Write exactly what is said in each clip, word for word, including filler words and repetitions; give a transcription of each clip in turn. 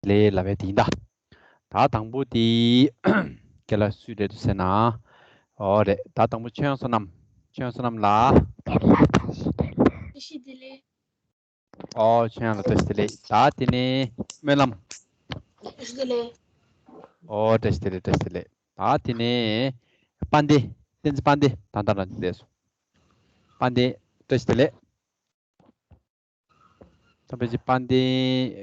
ལེ་ལབ་པའི་དེ་ཡིན་ད། ད་དང་པོ་དེ་ཁྱེད་ལ་སུས་རེད་འདུག་ཟེར་ན། ཨོ་རེད། ད་དང་པོ་ཆོས་དབྱངས་བསོད་ནམས། ཆོས་དབྱངས་བསོད་ནམས་ལ། བཀྲ་ཤིས་བདེ་ལེགས། ཨོ་ཆོས་དབྱངས་ལ་བཀྲ་ཤིས་བདེ་ལེགས། ད་དེ་ནས་སྨོན་ལམ། བཀྲ་ཤིས་བདེ་ལེགས། ཨོ་བཀྲ་ཤིས་བདེ་ལེགས། བཀྲ་ཤིས་བདེ་ལེགས། ད་དེ་ནས་དཔལ་ལྡན། བསྟན་འཛིན་དཔལ་ལྡན། ད་ལྟ་རང་བསྡད་སོང་། དཔལ་ལྡན་བཀྲ་ཤིས་བདེ་ལེགས། ད་ཕལ་ཆེར་དཔལ་ལྡན།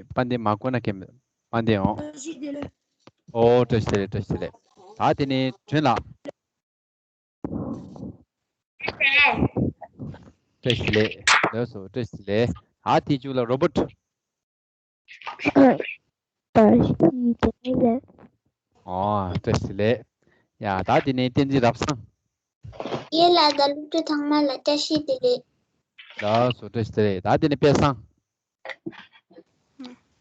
དཔལ་ལྡན་མ་གོ་ན་མཁན་མེད། དཔལ་ལྡན་འོང་། ཨོ་བཀྲ་ཤིས་བདེ་ལེགས། བཀྲ་ཤིས་བདེ་ལེགས། ད་དེ་ནས་དོན་ལགས། བཀྲ་ཤིས་བདེ་ལེགས། ལགས་སོ་བཀྲ་ཤིས་བདེ་ལེགས། ད་དེ་མཇུག་ལ་རོ་བོ་ཊི། བཀྲ་ཤིས་བདེ་ལེགས། ཨོ་བཀྲ་ཤིས་བདེ་ལེགས། ཡ་ད་དེ་ནས་བསྟན་འཛིན་རབ་བཟང་། ཡེ་ལ་དང་སློབ་ཕྲུག་ཚང་མ་ལ་བཀྲ་ཤིས་བདེ་ལེགས། ལགས་སོ་བཀྲ་ཤིས་བདེ་ལེགས། ད་དེ་ནས་དཔལ་བཟང་།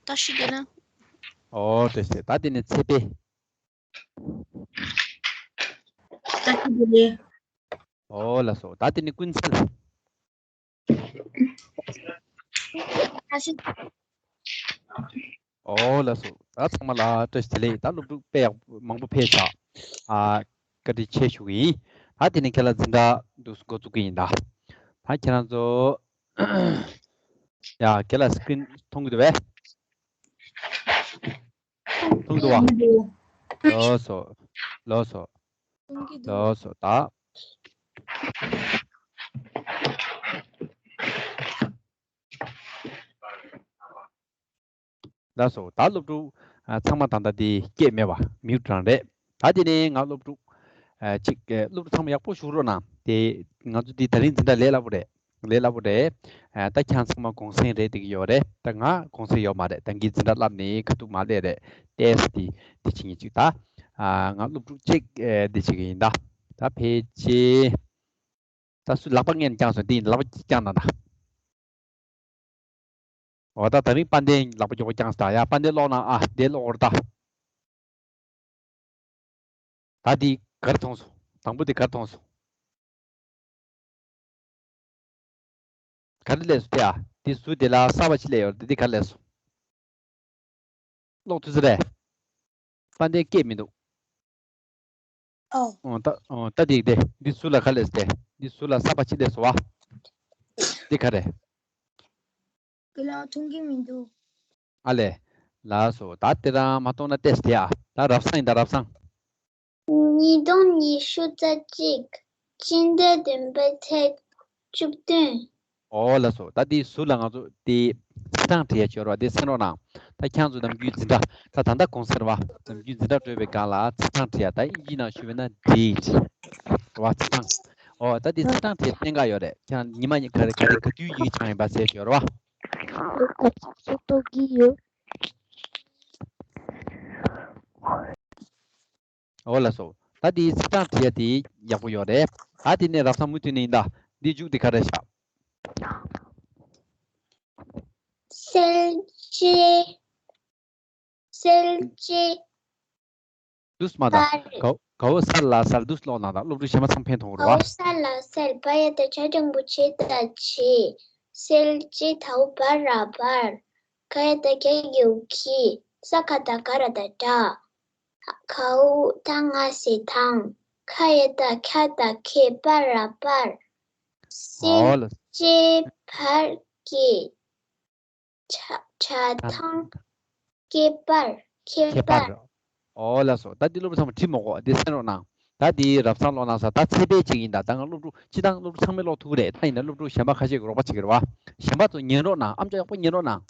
བཀྲ་ཤིས་བདེ་ལེགས། ཨོ་བཀྲ་ཤིས་བདེ་ལེགས། ད་དེ་ནས་ཚེ་འཕེལ། བཀྲ་ཤིས་བདེ་ལེགས། ཨོ་ལགས་སོ། ད་དེ་ནས་ཀུན་གསལ། བཀྲ་ཤིས། ཨོ་ལགས་སོ། ད་ཚང་མ་ལ་བཀྲ་ཤིས་བདེ་ལེགས། ད་སློབ་ཕྲུག་དཔེ་ཡག་མང་པོ་ཕེབས་ཤག་ཨ་བཀའ་དྲིན་ཆེ་ཞུ་གི་ཡིན། ད་དེ་ནས་ཁྱེད་ལ་འཛིན་གྲྭ་འདུག་འགོ་བཙུགས་ཀྱི་ཡིན་ད། ད་ཁྱེད་རང་ཚོ། ཡ་ཁྱེད་ལ་སི་ཀི་རིན་མཐོང་གི་འདུག་བས། མཐོང་འདུག་བ། ལགས་སོ། ལགས་སོ། ལགས་སོ་ད། ལགས་སོ། ད་སློབ་ཕྲུག་ཨ་ཚང་མ་ད་ལྟ་དེ་སྐད་མེད་པ་མིའུ་ཊི་རང་རེད། ད་དེ་ནས་ང་སློབ་ཕྲུག་ཨ་གཅིག་ཨ་སློབ་ཕྲུག་ཚང་མ་ཡག་པོ་བཞུགས་རོགས་གནང་། དེ་ང་ཚོ་འདི་ད་རིང་འཛིན་གྲྭ་ལས་སླ་པོ་རེད། ལས་སླ་པོ་རེད། ཨ་ད་ཁྱེད་ཚང་མ་གུང་སེང་རེད་བསྡད་ཀྱི་ཡོད་རེད། ད་ང་གུང་སེང་ཡོད་མ་རེད། ད་ངའི་འཛིན་གྲྭ་བསླབ་ནས་ཁ་ཐུག་མ་སླེབས་རེད། ཏེས་དེ་དེ་བྱེད་ངེས་ཅིག་ད། ཨ་ང་སློབ་ཕྲུག་གཅིག་ཨ་དེ་བྱེད་ཀྱི་ཡིན་ད། ད་ཕལ་ཆེར། ད་སུ་ལག་པ་སྔོན་ནས་བརྐྱངས་སོང་། དེ་ཡིན་ལག་པ་བརྐྱངས་གནང་ད། འོ་ད་ད་རིང་དཔལ་ལྡན་ལག་པ་མགྱོགས་པོ་བརྐྱངས་སོང་ད། ཡ་དཔལ་ལྡན་ཀློག་གནང་ཨ། དེ་ཀློག་འོར་ད། ད་འདི་ག་རེ་མཐོང་སོང་། དང་པོ་འདི་ག་རེ་མཐོང་སོང་། ག་རེ་སླེབས་སོང་དེ་ཨ། འདི་ཟུར་དེ་ལ་གསར་པ་ཅིག་སླེབས་ཡོད་རེད། འདི་ག་རེ་སླེབས་སོང་། ཀློག་ཐུབ་ས་རེད། དཔལ་ལྡན་སྐད་མི་འདུག་ཨོ། ཨོ་ད་ཨོ་ད་འདི་འདི་འདི་ཟུར་ལ་ག་རེ་སླེབས་སོང་དེ། འདི་ཟུར་ལ་གསར་པ་ཅིག་སླེབས་སོང་བ། འདི་ག་རེ། ཁྱེད་རང་མཐོང་གི་མི་འདུག་ཨ་ལས། ལགས་སོ། ད་དེ་རང་མ་མཐོང་ན་ཏེས་དེ་ཨ། ད་རབ་བཟང་ཡིན་ད་རབ་བཟང་། ཉིས་སྟོང་ཉི་ཤུ་རྩ་གཅིག་སྤྱི་ཟླ་བདུན་པའི་ཚེས་བཅུ་བདུན། ཨོ་ལགས་སོ། ད་འདི་ཟུར་ལ་ང་ཚོ་དེ་ཚེས་གྲངས་བྲིས་ཡ་ཅིག་ཡོད་རེད་བ། དེ་གསན་རོགས་གནང་། ད་ཁྱེད་ཚོ་ནམ་རྒྱུན་འཛིན་གྲྭ། ད་ད་ལྟ་གུང་སེང་རེད་བ། ནམ་རྒྱུན་འཛིན་གྲྭ་གྲོལ་བའི་སྒང་ལ་ཚེས་གྲངས་བྲིས་ཡ། ད་དབྱིན་ཇིའི་ནང་ཞུས་པ་ན་date རེད་བ། ཚེས་གྲངས། ཨོ་ད་འདི་ཚེས་གྲངས་བྲིས་ཡ་གཏན་འཁེལ་ཡོད་རེད། ཁྱེད་རང་ཉི་མ་ཉི་ག་རེ་ག་རེ་ག་དུས་ཡིན་གྱི་ཆགས་ཡིན་པ་ཟེར་ཡོད་རེད་བ། ཨོ་ལགས་སོ། ད་འདི་ཚེས་གྲངས་བྲིས་ཡ་དེ་ཡག་པོ་ཡོད་རེད། ད་དེ་ནས་རབ་བཟང་མུ་མཐུད་ནས་ཡིན་ད། འདི་མཇུག་དེ་ག་རེ་བཞག་གསལ་བྱེད། གསལ་བྱེད། འདུག་སེ་མ་ད། པར། ག་གའོ་ས་ལ་སལ། འདུག་སེ་ཀློག་གནང་དང་། སློབ་ཕྲུག་གཞན་པ་ཚང་ཕན་ཐོགས་རེད་བ། གའོ་ས་ལ་སལ། བ་ཡ་བཏགས་བྱ་འགྲེང་བུ་བྱེ་ད་བྱེད། གསལ་བྱེད་དའོ་བ་ར་བར། ག་ཡ་བཏགས་གྱ་གི་གུ་གྱི། ས་ཁ་བཏགས་སྒ་ར་བཏགས་སྒྲ། གའོ་ད་ང་ཟེར་དང་། ཁ་ཡ་བཏགས་ཁྱ་བཏགས་ཁྱེ། བ་ར་བར། ཨོ་ལ། གསལ་བྱེད་བར་གྱི་བྱ་བྱ་ཐང་ཁྱད་པར། ཁྱད་ཁྱད་པར། པར། ཨོ་ལགས་སོ། ད་འདི་སློབ་ཕྲུག་ཚང་མ་བྲིས་མ་དགོས། འདི་གསན་རོགས་གནང་། ད་འདི་རབ་བཟང་ཀློག་གནང་ས། ད་ཚེ་འཕེལ་གཅིག་ཡིན་ད། ད་ང་སློབ་ཕྲུག་སྤྱིར་བཏང་སློབ་ཕྲུག་ཚང་མས་ཀློག་ཐུབ་ཀྱི་རེད། ད་ཡིན་ན་སློབ་ཕྲུག་གཞན་པ་ཁ་ཤས་ཀྱིས་རོགས་པ་བྱེད་ཀྱི་རེད་བ། གཞན་པ་ཚོ་ཉན་རོགས་གནང་། ཨ་མཆོག་ཡག་པོ་ཉན་རོགས་གནང་།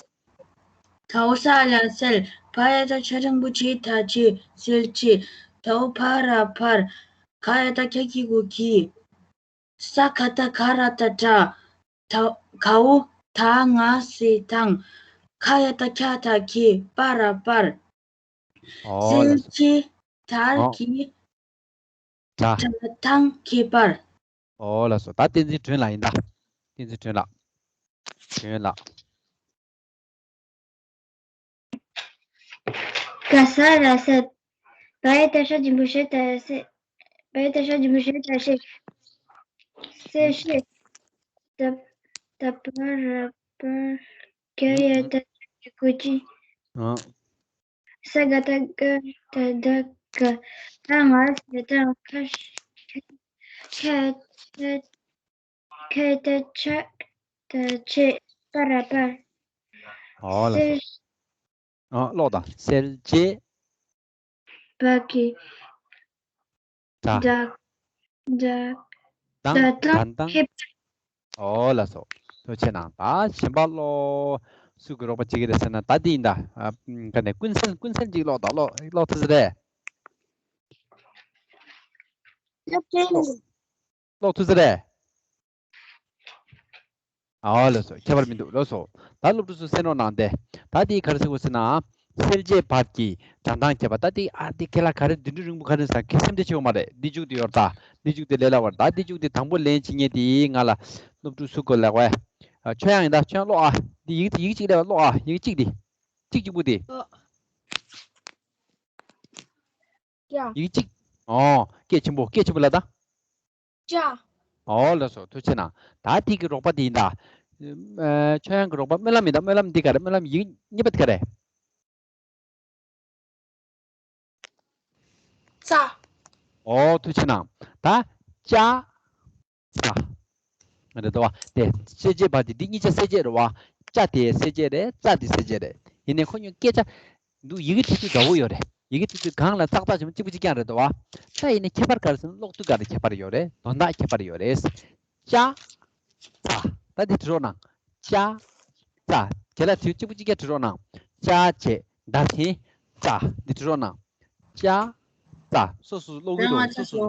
གའོ་ས་ལ་སལ། བ་ཡ་བཏགས་བྱ་འགྲེང་བུ་བྱེ་ད་བྱེད། གསལ་བྱེད། དའོ་བ་ར་བར། ག་ཡ་བཏགས་གྱ་གི་གུ་གྱི། ས་ཁ་བཏགས་སྒ་ར་བཏགས་སྒྲ། ད་གའོ་ད་ང་ཟེར་དང་། ཁ་ཡ་བཏགས་ཁྱ་བཏགས་ཁྱེ། བ་ར་བར། ཨོ་ལགས་སོ། གསལ་བྱེད་བར་ཨོ། གྱི་ད། བྱ་ཐང་ཁྱད་པར། ཨོ་ལགས་སོ། ད་བསྟན་འཛིན་སྒྲོན་ལགས་ཡིན་ད། བསྟན་འཛིན་སྒྲོན་ལགས། སྒྲོན་ལགས། ག་ས་ར་སད། བ་ཡ་བཏགས་ཤ་འཇིམ་པོ་ཤེ་ད་སེ། བ་ཡ་བཏགས་ཤ་འཇིམ་པོ་ཤེ་ད་ཤེ། སེ་ཤེ། ད་ད་བ་ར་བར། ག་ཡ་བཏགས་གྱ་གི་གུ་གྱི། ཨ། ས་ག་བཏགས་སྒ་ད་བཏགས་སྒྲ། ད་ང་ཟེར་དང་ཁ་ཤ་ཁ་ཁ་ཁ་ད་ཆ་ད་ཆེ་པ་ར་པར། ཨོ་ལགས་སོ། སེར་ཨ་ཀློག་དང་། སེར་བྱེས། བ་གི་ད་ད་ད་དང་ད་དང་ད་ཁེ་ཨོ་ལགས་སོ། ཐུགས་རྗེ་གནང་། ད་གཞན་པ་ཀློག་སུ་གི་རོགས་པ་བྱེད་ཀྱི་རེད་ཟེར་ན། ད་འདི་ཡིན་ད། ཨ་ག་ནས་ཀུན་གསལ། ཀུན་གསལ་ཅིག་ཀློག་དང་། ཀློག་ཀློག་ཐུབ་ས་རེད། ཀློག་ཀློག་ཐུབ་ས་རེད། ཨོ་ལགས་སོ། ཁྱད་པར་མི་འདུག་ལགས་སོ། ད་སློབ་ཕྲུག་ཚོ་གསན་རོགས་གནང་སྟེ། ད་འདི་ག་རེ་ཟེར་དགོས་ཟེར་ན། སེལ་བྱེད་བར་གྱི་སྦྱར་སྟངས་ཁྱད་པར། ད་འདི་ཨ་འདི་ཁས་ལ་ག་རེ་བདུན་ཕྲག་རིང་པོ་ག་རེ་ཟེར་ཁ་སེམས་ཁྲལ་བྱེད་དགོས་མ་རེད། འདི་མཇུག་ཏུ་ཡོད་རེད་ད། འདི་མཇུག་ཏུ་ལས་སླ་བ་རེད་ད། འདི་མཇུག་ཏུ་དང་པོ་ལན་བྱེད་མཁན་དེ་ང་ལ་སློབ་ཕྲུག་སུ་དགོས་ལབ་པས། ཨ་ཆོས་དབྱངས་ཡིན་ད། ཆོས་དབྱངས་ཀློག་ཨ། འདི་ཡིག་ཡིག་གཅིག་ལས་ཀློག་ཨ། ཡིག་གཅིག་འདི། གཅིག་གཅིག་པོ་འདི། ཡ། ཡིག་གཅིག་ཨོ་སྐད་ཆེན་པོ། སྐད་ཆེན་པོ་ལབ་ད། ཅ། ཨོ་ལགས་སོ། ཐུགས་རྗེ་གནང་། ད་དེ་གི་རོགས་པ་དེ་ཡིན་ད། ཨ་ཆོས་དབྱངས་ཀྱི་རོགས་པ་སྨོན་ལམ་ཡིན་ད། སྨོན་ལམ་འདི་ག་རེ། སྨོན་ལམ་ཡིག་གཉིས་པ་དེ་ག་རེ། ཙ། ཨོ་ཐུགས་རྗེ་གནང་། ད་ཅ། ཙ། རེད་དོ། དེ་སེལ་བྱེད་བར་དེ་འདི་གཉིས་ཆ་སེལ་བྱེད་རེད་བ། ཅ་དེ་སེལ་བྱེད་རེད། ཙ་དེ་སེལ་བྱེད་རེད། ཡིན་ནའི་ཁོ་གཉིས་སྐད་ཆ་འདུག་ཡི་གེ་འབྲི་ཚུལ་འདྲ་བོ་ཡོད་རེད། ཡི་གེ་འབྲི་ཚུལ་སྒང་ལ་ཏག་ཏག་བྱེད་མ་གཅིག་པ་གཅིག་རྐྱང་རེད་དོ་བ། ད་ཡིན་ནའི་ཁྱད་པར་ག་རེ་ཟེར་ན། ཀློག་ཚུལ་སྒང་ལ་ཁྱད་པར་ཡོད་རེད། དོན་དག་ཁྱད་པར་ཡོད་རེད། ཅ། ཙ། ད་འདི་འབྲི་རོགས་གནང་། ཅ། ཙ། དེ་ལ་དུས་གཅིག་པ་གཅིག་རྐྱང་འབྲི་རོགས་གནང་། ཅ་བྱས་ད་ཐེངས་ཙ། འདི་འབྲི་རོགས་གནང་། ཅ། ཙ། སོ་སོ་ཀློག་གི་འདུག་སོ་སོ།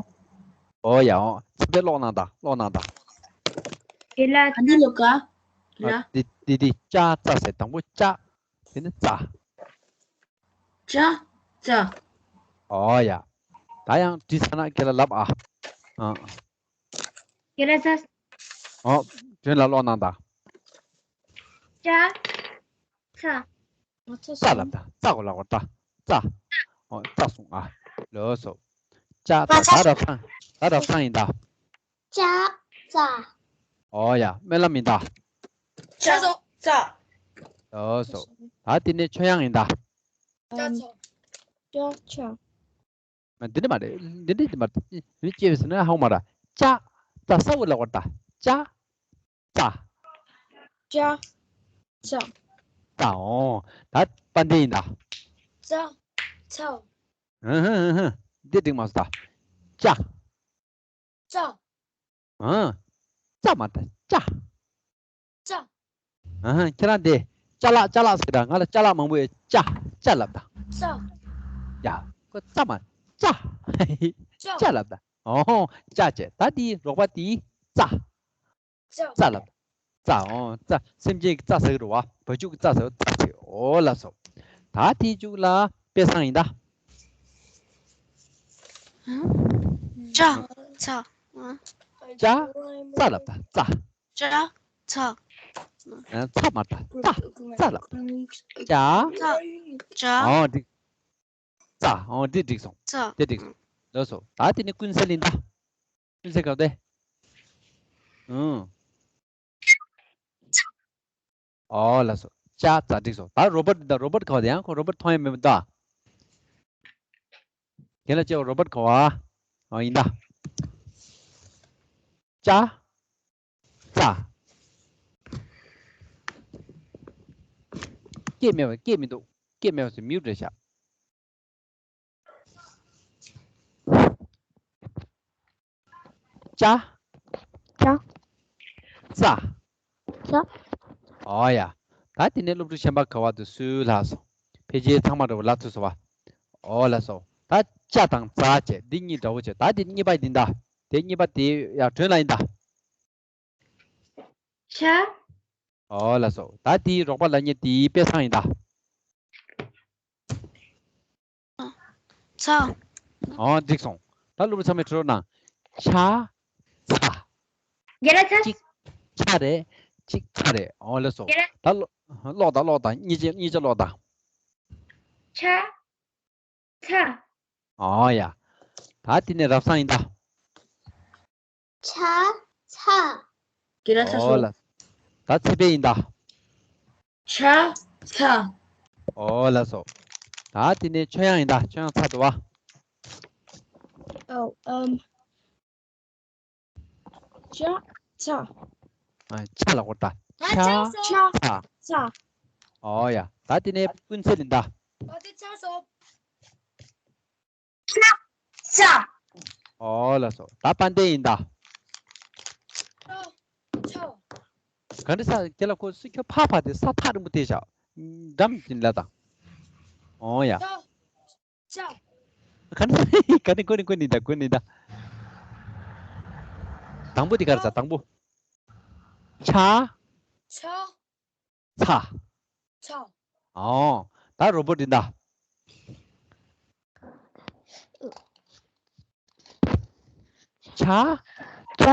ཨོ་ཡ་ཨོ། ཚིག་པས་ཀློག་གནང་ད། ཀློག་གནང་ད། དེ་ལ་ཨ་ནི་ལོ་ཀ། ཨ་ལ། འདི་འདི་འདི་ཅ་ཙ་ཟེར། དང་པོ་ཅ། དེ་ནི་ཙ། ཅ། ཙ། ཨོ་ཡ། ད་ཡང་འབྲི་ཚར་ན་ཁྱེད་ལ་ལབ་ཨ། ཨ། ཁྱེད་ལ་ཙ། ཨོ། དོན་ལ་ཀློག་གནང་ད། ཅ། ཙ། ཙ་ལབ་ད། ཙ་གོ་ལ་གོ་ད། ཙ། ཨོ་ཙ་གསུངས་ཨ། ལགས་སོ། ཅ་ཙ། ད་རབ་སང་། ད་རབ་སང་ཡིན་ད། ཅ། ཙ། ཨོ་ཡ། སྨོན་ལམ་ཡིན་ད། ཅ། ཙ། ལགས་སོ། ད་དེ་ནས་ཆོས་དབྱངས་ཡིན་ད། ཅ། ཙ། ཅ། ཙ། འདི་འདྲ་མ་རེད། འདི་འདྲ་འདི་མ་རེད། འདི་ཅེས་ཟེར་ན་ཧ་གོ་མ་ར། ཅ། ཙ་ས་འོ་ལ་བར་ད། ཅ། ཙ། ཅ། ཙ། ཙ་འོ། ད་དཔལ་ལྡན་ཡིན་ད། ཙ། ཙ། ཧ་ཧ་ཧ་ཧ། འདི་འགྲིག་མ་སོང་ད། ཅ། ཙ། ཨ། ཙ་མ་ད། ཅ། ཙ། ཨ། ཁྱེད་རང་དེ་ཅ་ལག་ཅ་ལག་ཟེར་ད། ང་ལ་ཅ་ལག་མང་པོ་ཡོད། ཅ། ཅ་ལབ་ད། ཙ། ཡ། ཁོ་ཙ་མ། ཅ། ཅ། ཅ་ལབ་ད། ཨོ། ཅ་བྱས། ད་དེའི་རོགས་པ་དེ་ཙ། ཙ། ཙ་ལབ་ད། ཙ། ཨོ་ཙ། སེམས་ཅན་གྱི་ཙ་ཟེར་གི་རེད་བ། བ་ཕྱུགས་ཀྱི་ཙ་ཟེར་བ། ཙ་བྱས། ཨོ་ལགས་སོ། ད་དེའི་མཇུག་ལ་དཔེ་བཟང་ཡིན་ད། ཅ། ཙ། ཅ། ཙ་ལབ་ད། ཙ། ཅ། ཙ། ཨ། ཙ་མ་ད། ཙ། ཙ་ལབ་ད། ཅ། ཙ། ཅ། ཨོ་འགྲིག་ཙ། ཨོ་འདི་འགྲིག་སོང་། ཙ། དེ་འགྲིག་སོང་། ལགས་སོ། ད་དེ་ནི་ཀུན་གསལ་ཡིན་ད། ཀུན་གསལ་ག་དེ། ཨང་། ཨོ་ལགས་སོ། ཅ་ཙ་འགྲིག་སོང་། ད་རོ་བར་ད། རོ་བར་ག་བ་དེ། ཡང་ཁོ་རོ་བར་མཐོང་ཡ་མེད་པ་ད། དེ་ལ་ཅེ་བ་རོ་བར་ག་བ། ཨོ་ཡིན་ད། ཅ། ཙ། སྐད་མེད་པ། སྐད་མི་འདུག་སྐད་མེད་པ་ཟེར་མིའུ་འདྲ་ཤག་ཅ། ཅ། ཙ། ཙ། ཨོ་ཡ། ད་དེ་ནས་སློབ་ཕྲུག་གཞན་པ་ག་བ་དུ་སུ་ལྷག་སོང་། ཕལ་ཆེར་ཚང་མ་འདྲ་བོ་ལབ་ཐུབ་སོང་བ། ཨོ་ལགས་སོ། ད་ཅ་དང་ཙ་བྱས། འདི་གཉིས་འདྲ་བོ་བྱས། ད་དེ་གཉིས་པ་འདི་ད། དེ་གཉིས་པ་དེ་ཡ་དྲོན་ལ་ཡིན་ད། ཆ། ཨོ་ལགས་སོ། ད་དེའི་རོགས་པ་ལབ་མཁན་དེའི་དཔེ་བཟང་ཡིན་ད། ཚ། ཨོ་འགྲིག་སོང་། ད་སློབ་ཕྲུག་ཚང་མས་འབྲི་རོགས་གནང་། ཆ། ཚ། རྒན་ལགས་ཚ། གཅིག་ཆ་རེད། གཅིག་ཚ་རེད། ཨོ་ལགས་སོ། རྒན་ལགས། ད་ཀློག་ཀློག་དང་། ཀློག་དང་། གཉིས་ཆ་གཉིས་ཆ་ཀློག་དང་། ཆ། ཚ། ཨོ་ཡ། ད་དེ་ནས་རབ་བཟང་ཡིན་ད། ཆ། ཚ། རྒན་ལགས་ཚ། ཨོ་སོ། ལགས། ད་ཚེ་འཕེལ་ཡིན་ད། ཆ། ཚ། ཨོ་ལགས་སོ། ད་དེ་ནས་ཆོས་དབྱངས་ཡིན་ད། ཆོས་དབྱངས་ཚ་འདུག་བ། Oh, um. ཆ། ཆ། ཨ། ཆ་ལ་གོ་ད། ད་ཆ། ཆགས་སོང་། ཆ། ཆ། ཨོ་ཡ། ད་དེ་ནས་ཀུན་གསལ་ཡིན་ད། ད་དེ་ཆགས་སོང་། ཆ། ཨོ་ལགས་སོ། ད་དཔལ་ལྡན་ཡིན་ད། ཆ། ཆ། ག་འདྲ་ས་ཁྱེད་ལ་ཁོ་སུ་ཁྱོད་ཕ་ཕ་དེ་ས་ཐག་རིང་པོ་དེ་བཞག་འགྲམ་གྱིན་ལ་དང་། ཨོ་ཡ། ཆ། ཆ། ག་འདྲ་ས་ག་འདྲ་ཀུན་ནི་ཀུན་ནི་ད་ཀུན་ནི་ད། དང་པོ་དེ་ག་རེ་ས་དང་པོ། ཆ། ཆ། ཚ། ཆ། ཨོ། ད་རོ་པོ་དེ་ད། ཆ། ཆ།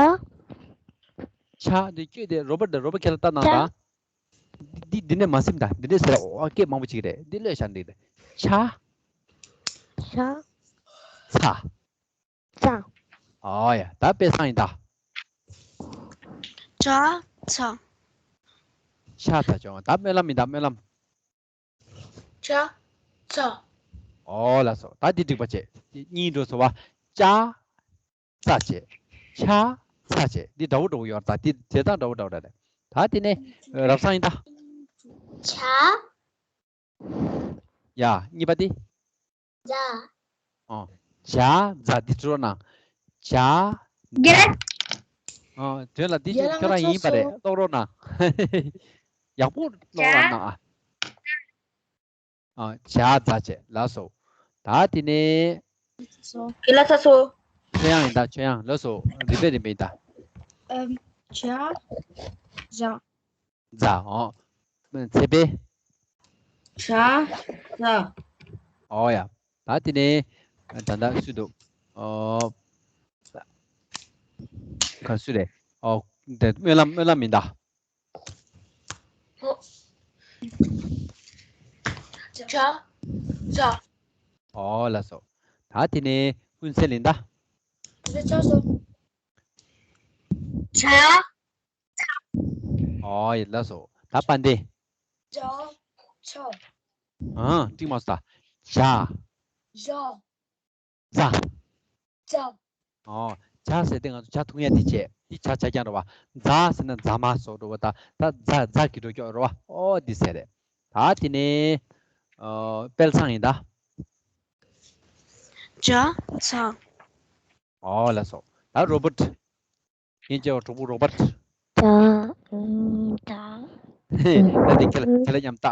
ཆ་འདི་བསྐྱོད་དེ་རོ་པོ་དེ་རོ་པོ་ཁྱེད་ལ་ལྟ་ན་ད། འདི་འདི་ནས་མ་སེམས་ད་འདི་འདྲས་ཟེར་ཨོ་སྐད་མང་པོ་ཅིག་རེད། འདི་ལོས་བྱ་འདི་རེད། ཆ། ཆ། ཚ། ཚ། ཨོ་ཡ། ད་དཔེ་བཟང་ཡིན་ད། ཆ། ཆ། ཆ་ཚ་བྱུང་། ད་སྨོན་ལམ་ཡིན་ད་སྨོན་ལམ། ཆ། ཆ། ཨོ་ལགས་སོ། ད་འདི་འགྲིག་པ་བྱེད། འདི་གཉིས་འགྲོ་སོ་བ། ཅ། ཚ་བྱེད། ཆ། ཚ་བྱེད། འདི་འདྲ་བོ་འདྲ་བོ་ཡོད་རེད་ད། འདི་བྱེད་སྟངས་འདྲ་བོ་འདྲ་བོ་རེད། ད་དེ་ནས་རབ་བཟང་ཡིན་ད། ཆ། ཡ། གཉིས་པ་དེ། ཛ། ཨོ། ཇ་ཛ་འདི་འགྲོ་ན། ཇ། རྒན་ལགས། ཨོ། དོན་ལ་འདི་རྒན་ལགས། ཁྱོད་རང་ཡིན་པ་རེད། ང་ཚོ་ཀློག་རོགས་གནང་། ཡག་པོ་ཀློག་རོགས་གནང་ཨ། ཨ། ཇ་ཛ་བྱས་ལགས་སོ། ད་དེ་ནས། རྒན་ལགས་ཚ་སོ། ཆོས་དབྱངས་ཡིན་ད། ཆོས་དབྱངས་ལགས་སོ། རིམ་པས་རིམ་པས་ཡིན་ད། ཨམ། ཇ། ཇ། ཛ། ཨོ། ཚེ་འཕེལ། ཇ། ཛ། ཨོ་ཡ། ད་དེ་ནས་ད་ལྟ་སུ་འདུག་ཨོ། ག་སུ་རེད། ཨོ། འདི་སྨོན་ལམ་སྨོན་ལམ་ཡིན་ད། ཇ། ཇ། ཨོ་ལགས་སོ། ད་དེ་ནས་ཀུན་གསལ་ཡིན་ད། དེ་ཆགས་སོང་། ཇ། ཨོ་ཡ་ལགས་སོ། ད་དཔལ་ལྡན། ཇ། ཆ། ཨང་། འགྲིག་མ་སོང་ད། ཇ། ཇ། ཛ། ཇ། ཨོ། ཇ་ཟེར་ཏེ་ང་ཚོ་ཇ་འཐུང་ཡ་དེ་བྱས། དེ་ཇ་ཇ་རྐྱང་རེད་བ། ཛ་ཟེར་ན་རྫ་མ་སོགས་རེད་བ། ད་ད་ཛ་ཛ་གི་འགྲོ་ཀྱོག་རེད་བ། ཨོ་འདི་ཟེར་རེད། ད་དེ་ནས་ཨོ་དཔལ་བཟང་ཡིན་ད། ཇ། ཚ། ཨོ་ལགས་སོ། ད་རོ་པོཊ། ཡིན་ཅེ་བ་གྲོགས་པོ་རོ་པོཊ། ད། ཨུམ། ད། ཧེ། ད་དེ་ཁྱེད་ལ་ཁྱེད་ལ་མཉམ་ད།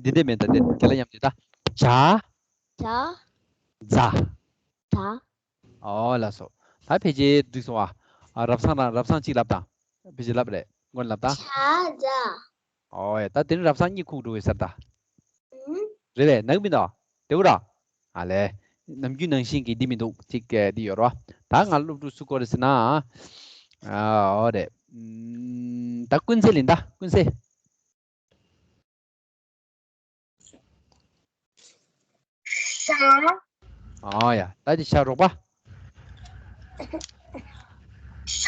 འདི་འདྲས་མེད་ད། དེ་ཁྱེད་ལ་མཉམ་དུ་ད། ཇ། ཇ། ཛ། ཛ། ཨོ་ལགས་སོ། ད་ཕལ་ཆེར་འགྲིག་སོང་ཨ། ཨ། རབ་བཟང་རང་རབ་བཟང་གཅིག་ལབ་དང་། ཕལ་ཆེར་ལབ་རེད། སྔོན་ལབ་དང་། ཇ། ཛ། ཨོ་ཡ། ད་དེ་རིང་རབ་བཟང་གཉིད་ཁུག་འགྲོ་བའི་སར་ད། ཨུམ། རེད་པས། ནག་མི་འདུག་དེ་བོ་ར། ཨ་ལས། ནམ་རྒྱུན་ནང་བཞིན་གྱི་འདི་མི་འདུག་ཅིག་ག་འདི་ཡོད་རོ། ད་ང་སློབ་ཕྲུག་སུ་སྐོར་རེད་ཟེར་ན། ཨ། ཨོ་རེད། ཨུམ། ད་ཀུན་གསལ་ཡིན་ད། ཀུན་གསལ། ཤ། ཨོ་ཡ། ད་འདི་ཤ་རོགས་པ། ཤ།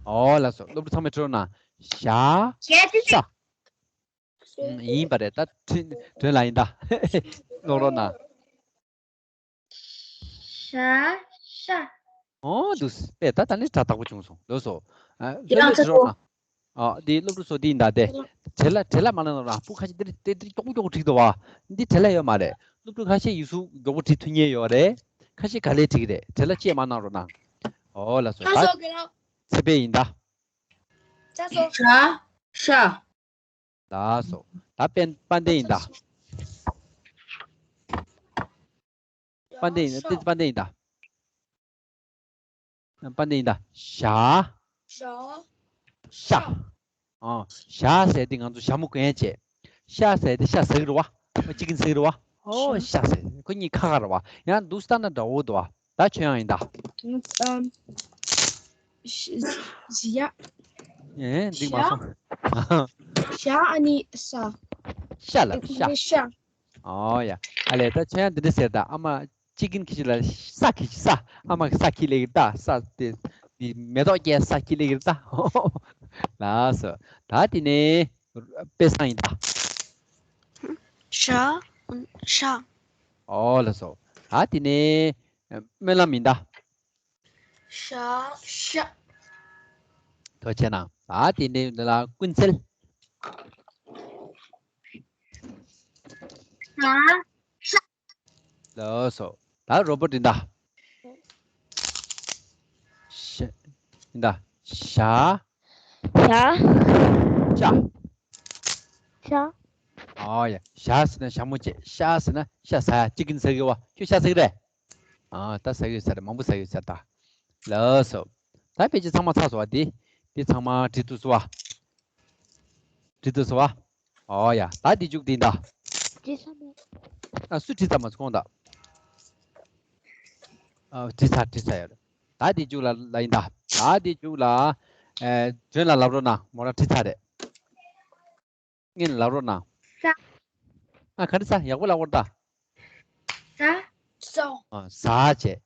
ཨོ་ལགས་སོ། སློབ་ཕྲུག་ཚང་མས་ཁྲོ་ན། ཤ། ཤ་དེ། ཤ། ཨུམ། ཡིན་པ་རེད། ད་དྲིན་དྲིན་ལ་ཡིན་ད། ཀློག་རོགས་གནང་། ཤ། ཤ། ཨོ་འདུག་སེ། ད་ད་ནི་དྲ་བདག་པོ་བྱུང་སོང་། ལགས་སོ། ཨ། ཁྱེད་རང་ཚོ་སློབ་ཕྲུག་ཚོ། ཨ། འདི་སློབ་ཕྲུག་ཚོ་འདི་ཡིན་ད་དེ། བྲེལ་ལ་བྲེལ་ལ་མ་ལངས་རོགས་གནང་། སྤུ་ཁ་ཤས་འདིར་དེ་འདིར་མགྱོགས་པོ་མགྱོགས་པོ་བྲིས་འདུག་བ། འདི་བྲེལ་ལ་ཡོད་མ་རེད། སློབ་ཕྲུག་ཁ་ཤས་ཡིག་གཟུགས་མགྱོགས་པོ་བྲིས་ཐུབ་མཁན་ཡོད་རེད། ཁ་ཤས་ག་ལེར་བྲིས་ཀྱི་རེད། བྲེལ་ལ་ཅིག་མ་གནང་རོགས་གནང་། ཨོ་ལགས་སོ། ཆགས་ད་སོང་། རྒན་ལགས། ཚེ་འཕེལ་ཡིན་ད། ཆགས་སོང་། ཇ། ཤ། ལགས་སོ། ད་དཔལ་དཔལ་ལྡན་ཡིན་ད། དཔལ་ལྡན་ཡིན་ད། དཔལ་ལྡན་ཡིན་ད། དཔལ་ལྡན་ཡིན་ད། ཞ། ཞ། ཞ། ཨ། ཞ་ཟེར་དེ་ང་ཚོ་ཞྭ་མོ་གན་བྱས། ཤ་ཟེར་དེ་ཤ་ཟེར་གི་རེད་བ། ཨ། ཅི་གིན་ཟེར་གི་རེད་བ། ཨོ་ཤ་ཟེར། ཁོ་གཉིས་ཁ་ཁ་རེད་བ། ཡང་འདུག་སེ་ལྟ་ན་འདྲ་བོ་འདུག་བ། ད་ཁྱོད་ཡང་ཡིན་ད། ཨམ། ཞ། ཞ། ཡ། ཨེ། འགྲིག་མ་སོང་། ཞ་ཨ་ནི་ས། ཤ་ལ་ཤ། ཤ། ཨོ་ཡ། ཨ་ལས། ད་ཁྱོད་ཡང་འདི་འདྲ་ཟེར་ད། ཨ་མ་ཅི་གིན་ཁྱི་ལ་ས་ཁྱི་ས། ཨ་མ་ས་ཁྱི་ལེགས་ད། ས་དེ་མེ་ཏོག་རྒྱས་ས་ཁྱི་ལེགས་ད། ལགས་སོ། ད་དེ་ནས་དཔལ་བཟང་ཡིན་ད། ཤ། ཤ། ཨོ་ལགས་སོ། ད་དེ་ནས་སྨོན་ལམ་ཡིན་ད། ཤ། ཤ། ཐུགས་རྗེ་གནང་། ད་དེ་ནས་འདི་ལ་ཀུན་གསལ། ཤ། ཤ། ལགས་སོ། ད་རོ་པོ་ཊི་ཡིན་ད། ཤ། ཡིན་ད། ཤ། ཤ། ཤ། ཤ། ཨོ་ཡ། ཤ་ཟེར་ན་ཞྭ་མོ་བྱས། ཤ་ཟེར་ན་ཤ་ཟ་ཡ། ཅི་ཀིན་ཟ་གི་བ། ཁྱོད་ཤ་ཟ་གི་རེད། ཨ། ད་ཟ་གི་ཡོད་ས་རེད། མང་པོ་ཟ་གི་ཡོད་ས་རེད་ད། ལགས་སོ། ད་ཕལ་ཆེར་ཚང་མ་ཚར་སོང་བ། འདི་འདི་ཚང་མ་བྲིས་ཐུབ་སོང་བ། བྲིས་ཐུབ་སོང་བ། ཨོ་ཡ། ད་འདི་མཇུག་འདི་ད། བྲིས་ཚར་མེད། ཨ། སུ་བྲིས་ཚར་མ་སོང་ད། ཨ། བྲིས་ཚར། བྲིས་ཚར་ཡོད་རེད། ད་འདི་མཇུག་ལ་ལ་ཡིན་ད། ད་འདི་མཇུག་ལ། ཨེ། སྒྲོན་ལ་ལབ་རོགས་གནང་། མོ་རང་བྲིས་ཚར་རེད། ངས་ལབ་རོགས་གནང་། ཟ། ཨ། ག་འདྲ་ཟ། ཡག་པོ་ལབ་རོགས་ད། ཟ། ཟ། ཨ། ཟ་བྱས།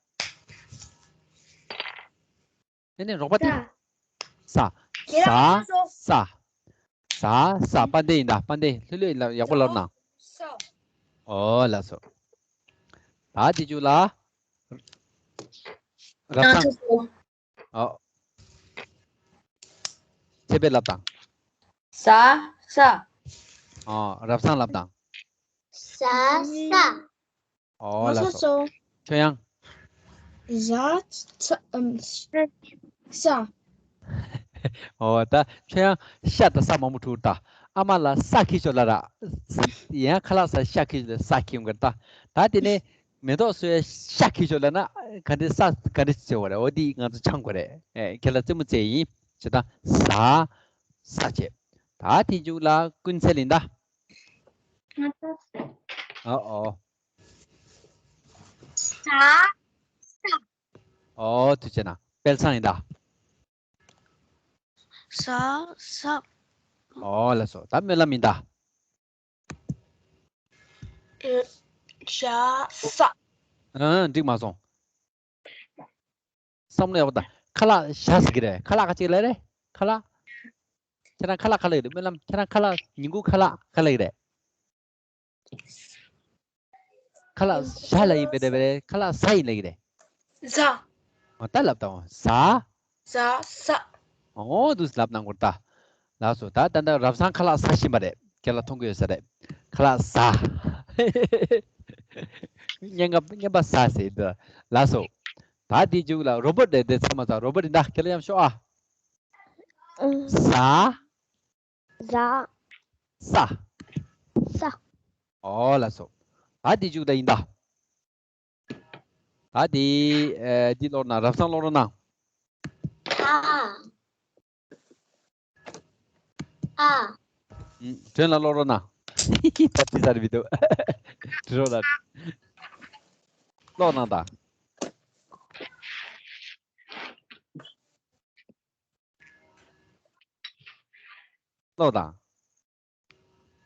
ཨ་ནི་རོགས་པ་དེ། ཟ། ཟ། ཟ། ཟ། ཟ། ཟ། དཔལ་ལྡན་ཡིན་ད། དཔལ་ལྡན། ལྷོད་ལྷོད་ལ་ཡག་པོ་ལབ་རོགས་གནང་། ཨོ་ལགས་སོ། ད་འདི་མཇུག་ལ། རབ་བཟང་། ཨོ། ཚེ་འཕེལ་ལབ་དང་། ཟ། ཟ། ཨོ། རབ་བཟང་ལབ་དང་། ཟ། ཟ། ཨོ་ལགས་སོ། ཁྱོད་ཡང་། ཟ། ཟ། ཨམ། ཟ། ཨོ། ད་ཁྱོད་ཡང་ཤ་དང་ས་མང་པོ་འཁྲུག་ད། ཨ་མ་ལ་ས་ཁྱི་ཤོག་ལབ་ར། ཡང་ཁ་ལག་ཟ། ཤ་ཁྱི་ཤོག་ལབ། ས་ཁྱི་ཡོང་གི་རེད་ད། ད་དེ་ནས་མེ་ཏོག་གསོལ། ཤ་ཁྱི་ཤོག་ལབ་ན་ག་འདྲ་ས་ག་འདྲ་ཟེར་བ་རེད། འོ་འདི་ང་ཚོ་སྦྱང་དགོས་རེད། ཨེ། ཁྱེད་ལ་རྩེད་མོ་རྩེ་ཡིན། བྱས་ཙང་ཟ། ཟ་བྱས། ད་དེ་མཇུག་ལ་ཀུན་གསལ་ཡིན་ད། ཨ། ཨོ། ཟ། ཟ། ཨོ། ཐུགས་རྗེ་གནང་། དཔལ་བཟང་ཡིན་ད། ཟ། ཟ། ཨོ་ལགས་སོ། ད་སྨོན་ལམ་ཡིན་ད། ཨེ། ཤ། ཟ། ཨ། འགྲིག་མ་སོང་། བསམ་བློ་ཡག་པོ་ད། ཁ་ལག་ཤ་ཟེར་གི་རེད། ཁ་ལག་ག་ཅིག་ལབ་རེད། ཁ་ལག་ཁྱེད་རང་ཁ་ལག་ག་ལབ་ཀྱི་རེད། སྨོན་ལམ། ཁྱེད་རང་ཁ་ལག་ཉིན་གུང་ཁ་ལག་ག་ལབ་ཀྱི་རེད། ཁ་ལག་ཤ་ལབ་ཡིན་པས་རེད། ཁ་ལག་ཟ་ཡིན་ལབ་ཀྱི་རེད། ཟ། ཨོ། ད་ལབ་དང་། ཟ། ཟ། ཟ། ཨོ། འདུག་སེ་ལབ་གནང་དགོས་རེད་ད། ལགས་སོ། ད་ད་ལྟ་རབ་བཟང་ཁ་ལག་ཟ་བཞིན་པ་རེད། ཁྱེད་ལ་མཐོང་གི་ཡོད་ས་རེད། ཁ་ལག་ཟ། སྙན་ངག་སྙན་པ་ཟ་ཟེར་འདུག་ལགས་སོ། ད་དེའི་མཇུག་ལ་རོ་པོཊ་རེད། དེ་ཚང་མ་ཟ། རོ་པོཊ་ཡིན་ད། ཁྱེད་ལ་མཉམ་ཤོག་ཨ། ཟ། ཟ། ཟ། ཟ། ཨོ་ལགས་སོ། ད་འདི་མཇུག་ད་ཡིན་ད། ད་འདི། ཨེ། འདི་ཀློག་ན། རབ་བཟང་ཀློག་རོགས་གནང་། ཨ། ཨ། ཨུམ། སྒྲོན་ལ་ཀློག་རོགས་གནང་། ད་འདི་ཚར་བི་འདུག་འབྲི་རོགས་གནང་། ཀློག་གནང་ད། ཀློག་དང་།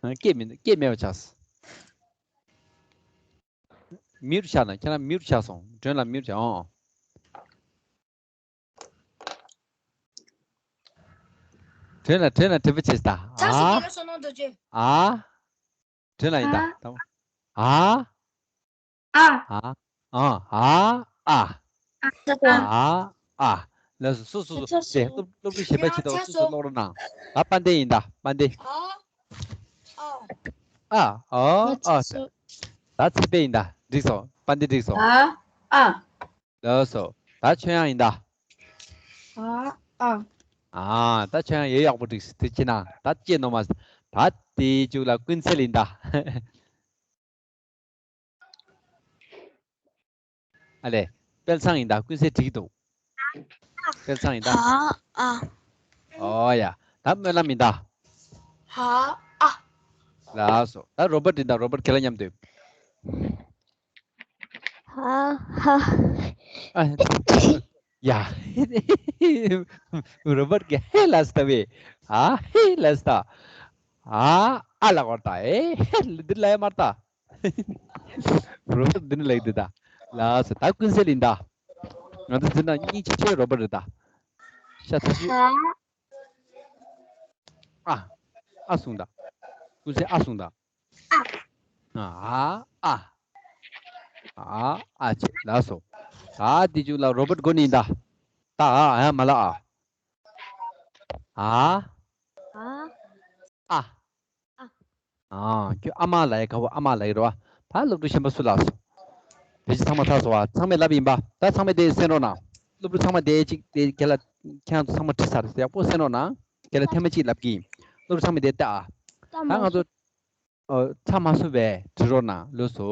ཨ། སྐད་མི་འདུག་སྐད་མེད་པ་ཆགས་སོང་། མིའུཊ་ཆགས་ན། ཁྱེད་རང་མིའུཊ་ཆགས་སོང་། སྒྲོན་ལ་མིའུཊ་ཆགས། ཨོ། སྒྲོན་ལ། སྒྲོན་ལ་དྲན་པ་བྱེད་ད། ཨ། ཨ། སྒྲོན་ལ་ཡིན་ད། ཨ། ཨ། ཨ། ཨ། ཨ། ཨ། ཨ། ཨ། ཨ། ལགས་སོ། སོ་སོ་སོ། དེ་སློབ་སློབ་ཕྲུག་གཞན་པ་ཅིག་དང་སོ་སོ་ཀློག་རོགས་གནང་། ད་དཔལ་ལྡན་ཡིན་ད། དཔལ་ལྡན། ཨ། ཨ། ཨ། ད་ཚེ་འཕེལ་ཡིན་ད། འགྲིག་སོང་། དཔལ་ལྡན་འགྲིག་སོང་། ཨ། ཨ། ལགས་སོ། ད་ཆོས་དབྱངས་ཡིན་ད། ཨ། ཨ། ཨ། ད་ཆོས་དབྱངས་ཡོད། ཡག་པོ་འགྲིག་སོང་། དེ་ཅི་ན་ད་ཅི་ནོར་མ་སོང་། ད་དེའི་མཇུག་ལ་ཀུན་གསལ་ཡིན་ད། ཨ་ལས། དཔལ་བཟང་ཡིན་ད། ཀུན་གསལ་འགྲིག་འདུག་དཔལ་བཟང་ཡིན་ད། ཨ། ཨ། ཨོ་ཡ། ད་སྨོན་ལམ་ཡིན་ད། ཧ། ཨ། ལགས་སོ། ད་རོ་པོཊ་ཡིན་ད། རོ་པོཊ་ཁྱེད་ལ་མཉམ་དུ། ཧ། ཧ། ཨ། ཡ། རོ་པོཊ་གི་ཧེ་ལ་སྟ་བེ། ཨ། ཧེ་ལ་སྟ། ཨ། ཨ་ལ་གོ་ད། ཨེ། ཧེ་འདི་ལ་ཡ་མར་ད། རོ་པོཊ་འདི་ནི་ལེགས་འདི་ད། ལགས་སོ། ད་ཀུན་གསལ་ཡིན་ད། ང་ཚོ་འདི་ན་སྙིང་རྗེ་ཆེ་རོ་པོཊ་རེད་ད། ཤ་ཚ་ཤོས། ཨ། ཨ་གསུངས་ད། ཀུན་གསལ་ཨ་གསུངས་ད། ཨ། ཨ། ཨ། ཨ་ཨ་ཅེ་ལགས་སོ། ད་དེ་ཅུག་ལ་རོ་བོ་ཊི་གོ་ནི་ད། ད་ཨ་ཡ་མ་ལ་ཨ། ཨ། ཨ། ཨ། ཨ། ཨ། ཁྱོད་ཨ་མ་ལ་ཡ་ག་བོ་ཨ་མ་ལ་ཡ་རོ་བ། ད་སློབ་ཕྲུག་གཞན་པ་སུ་ལགས་སོ། བེད་སྤྱོད་ཚང་མ་ཚར་སོང་བ། ཚང་མས་ལབ་ཡིན་པ། ད་ཚང་མས་དེ་གསན་རོགས་གནང་། སློབ་ཕྲུག་ཚང་མ་དེ་གཅིག་དེ་ཁྱེད་ལ་ཁྱེད་རང་ཚོ་ཚང་མ་ཁྲིད་ཚར་ཡག་པོ་གསན་རོགས་གནང་། ཁྱེད་ལ་ཐེངས་མ་གཅིག་ལབ་ཀྱི་ཡིན། སློབ་ཕྲུག་ཚང་མས་དེ་ལྟ་ཨ། ད་ང་ཚོ། ཨོ། ཚར་མ་སོང་བས་བྲིས་རོགས་གནང་ལགས་སོ།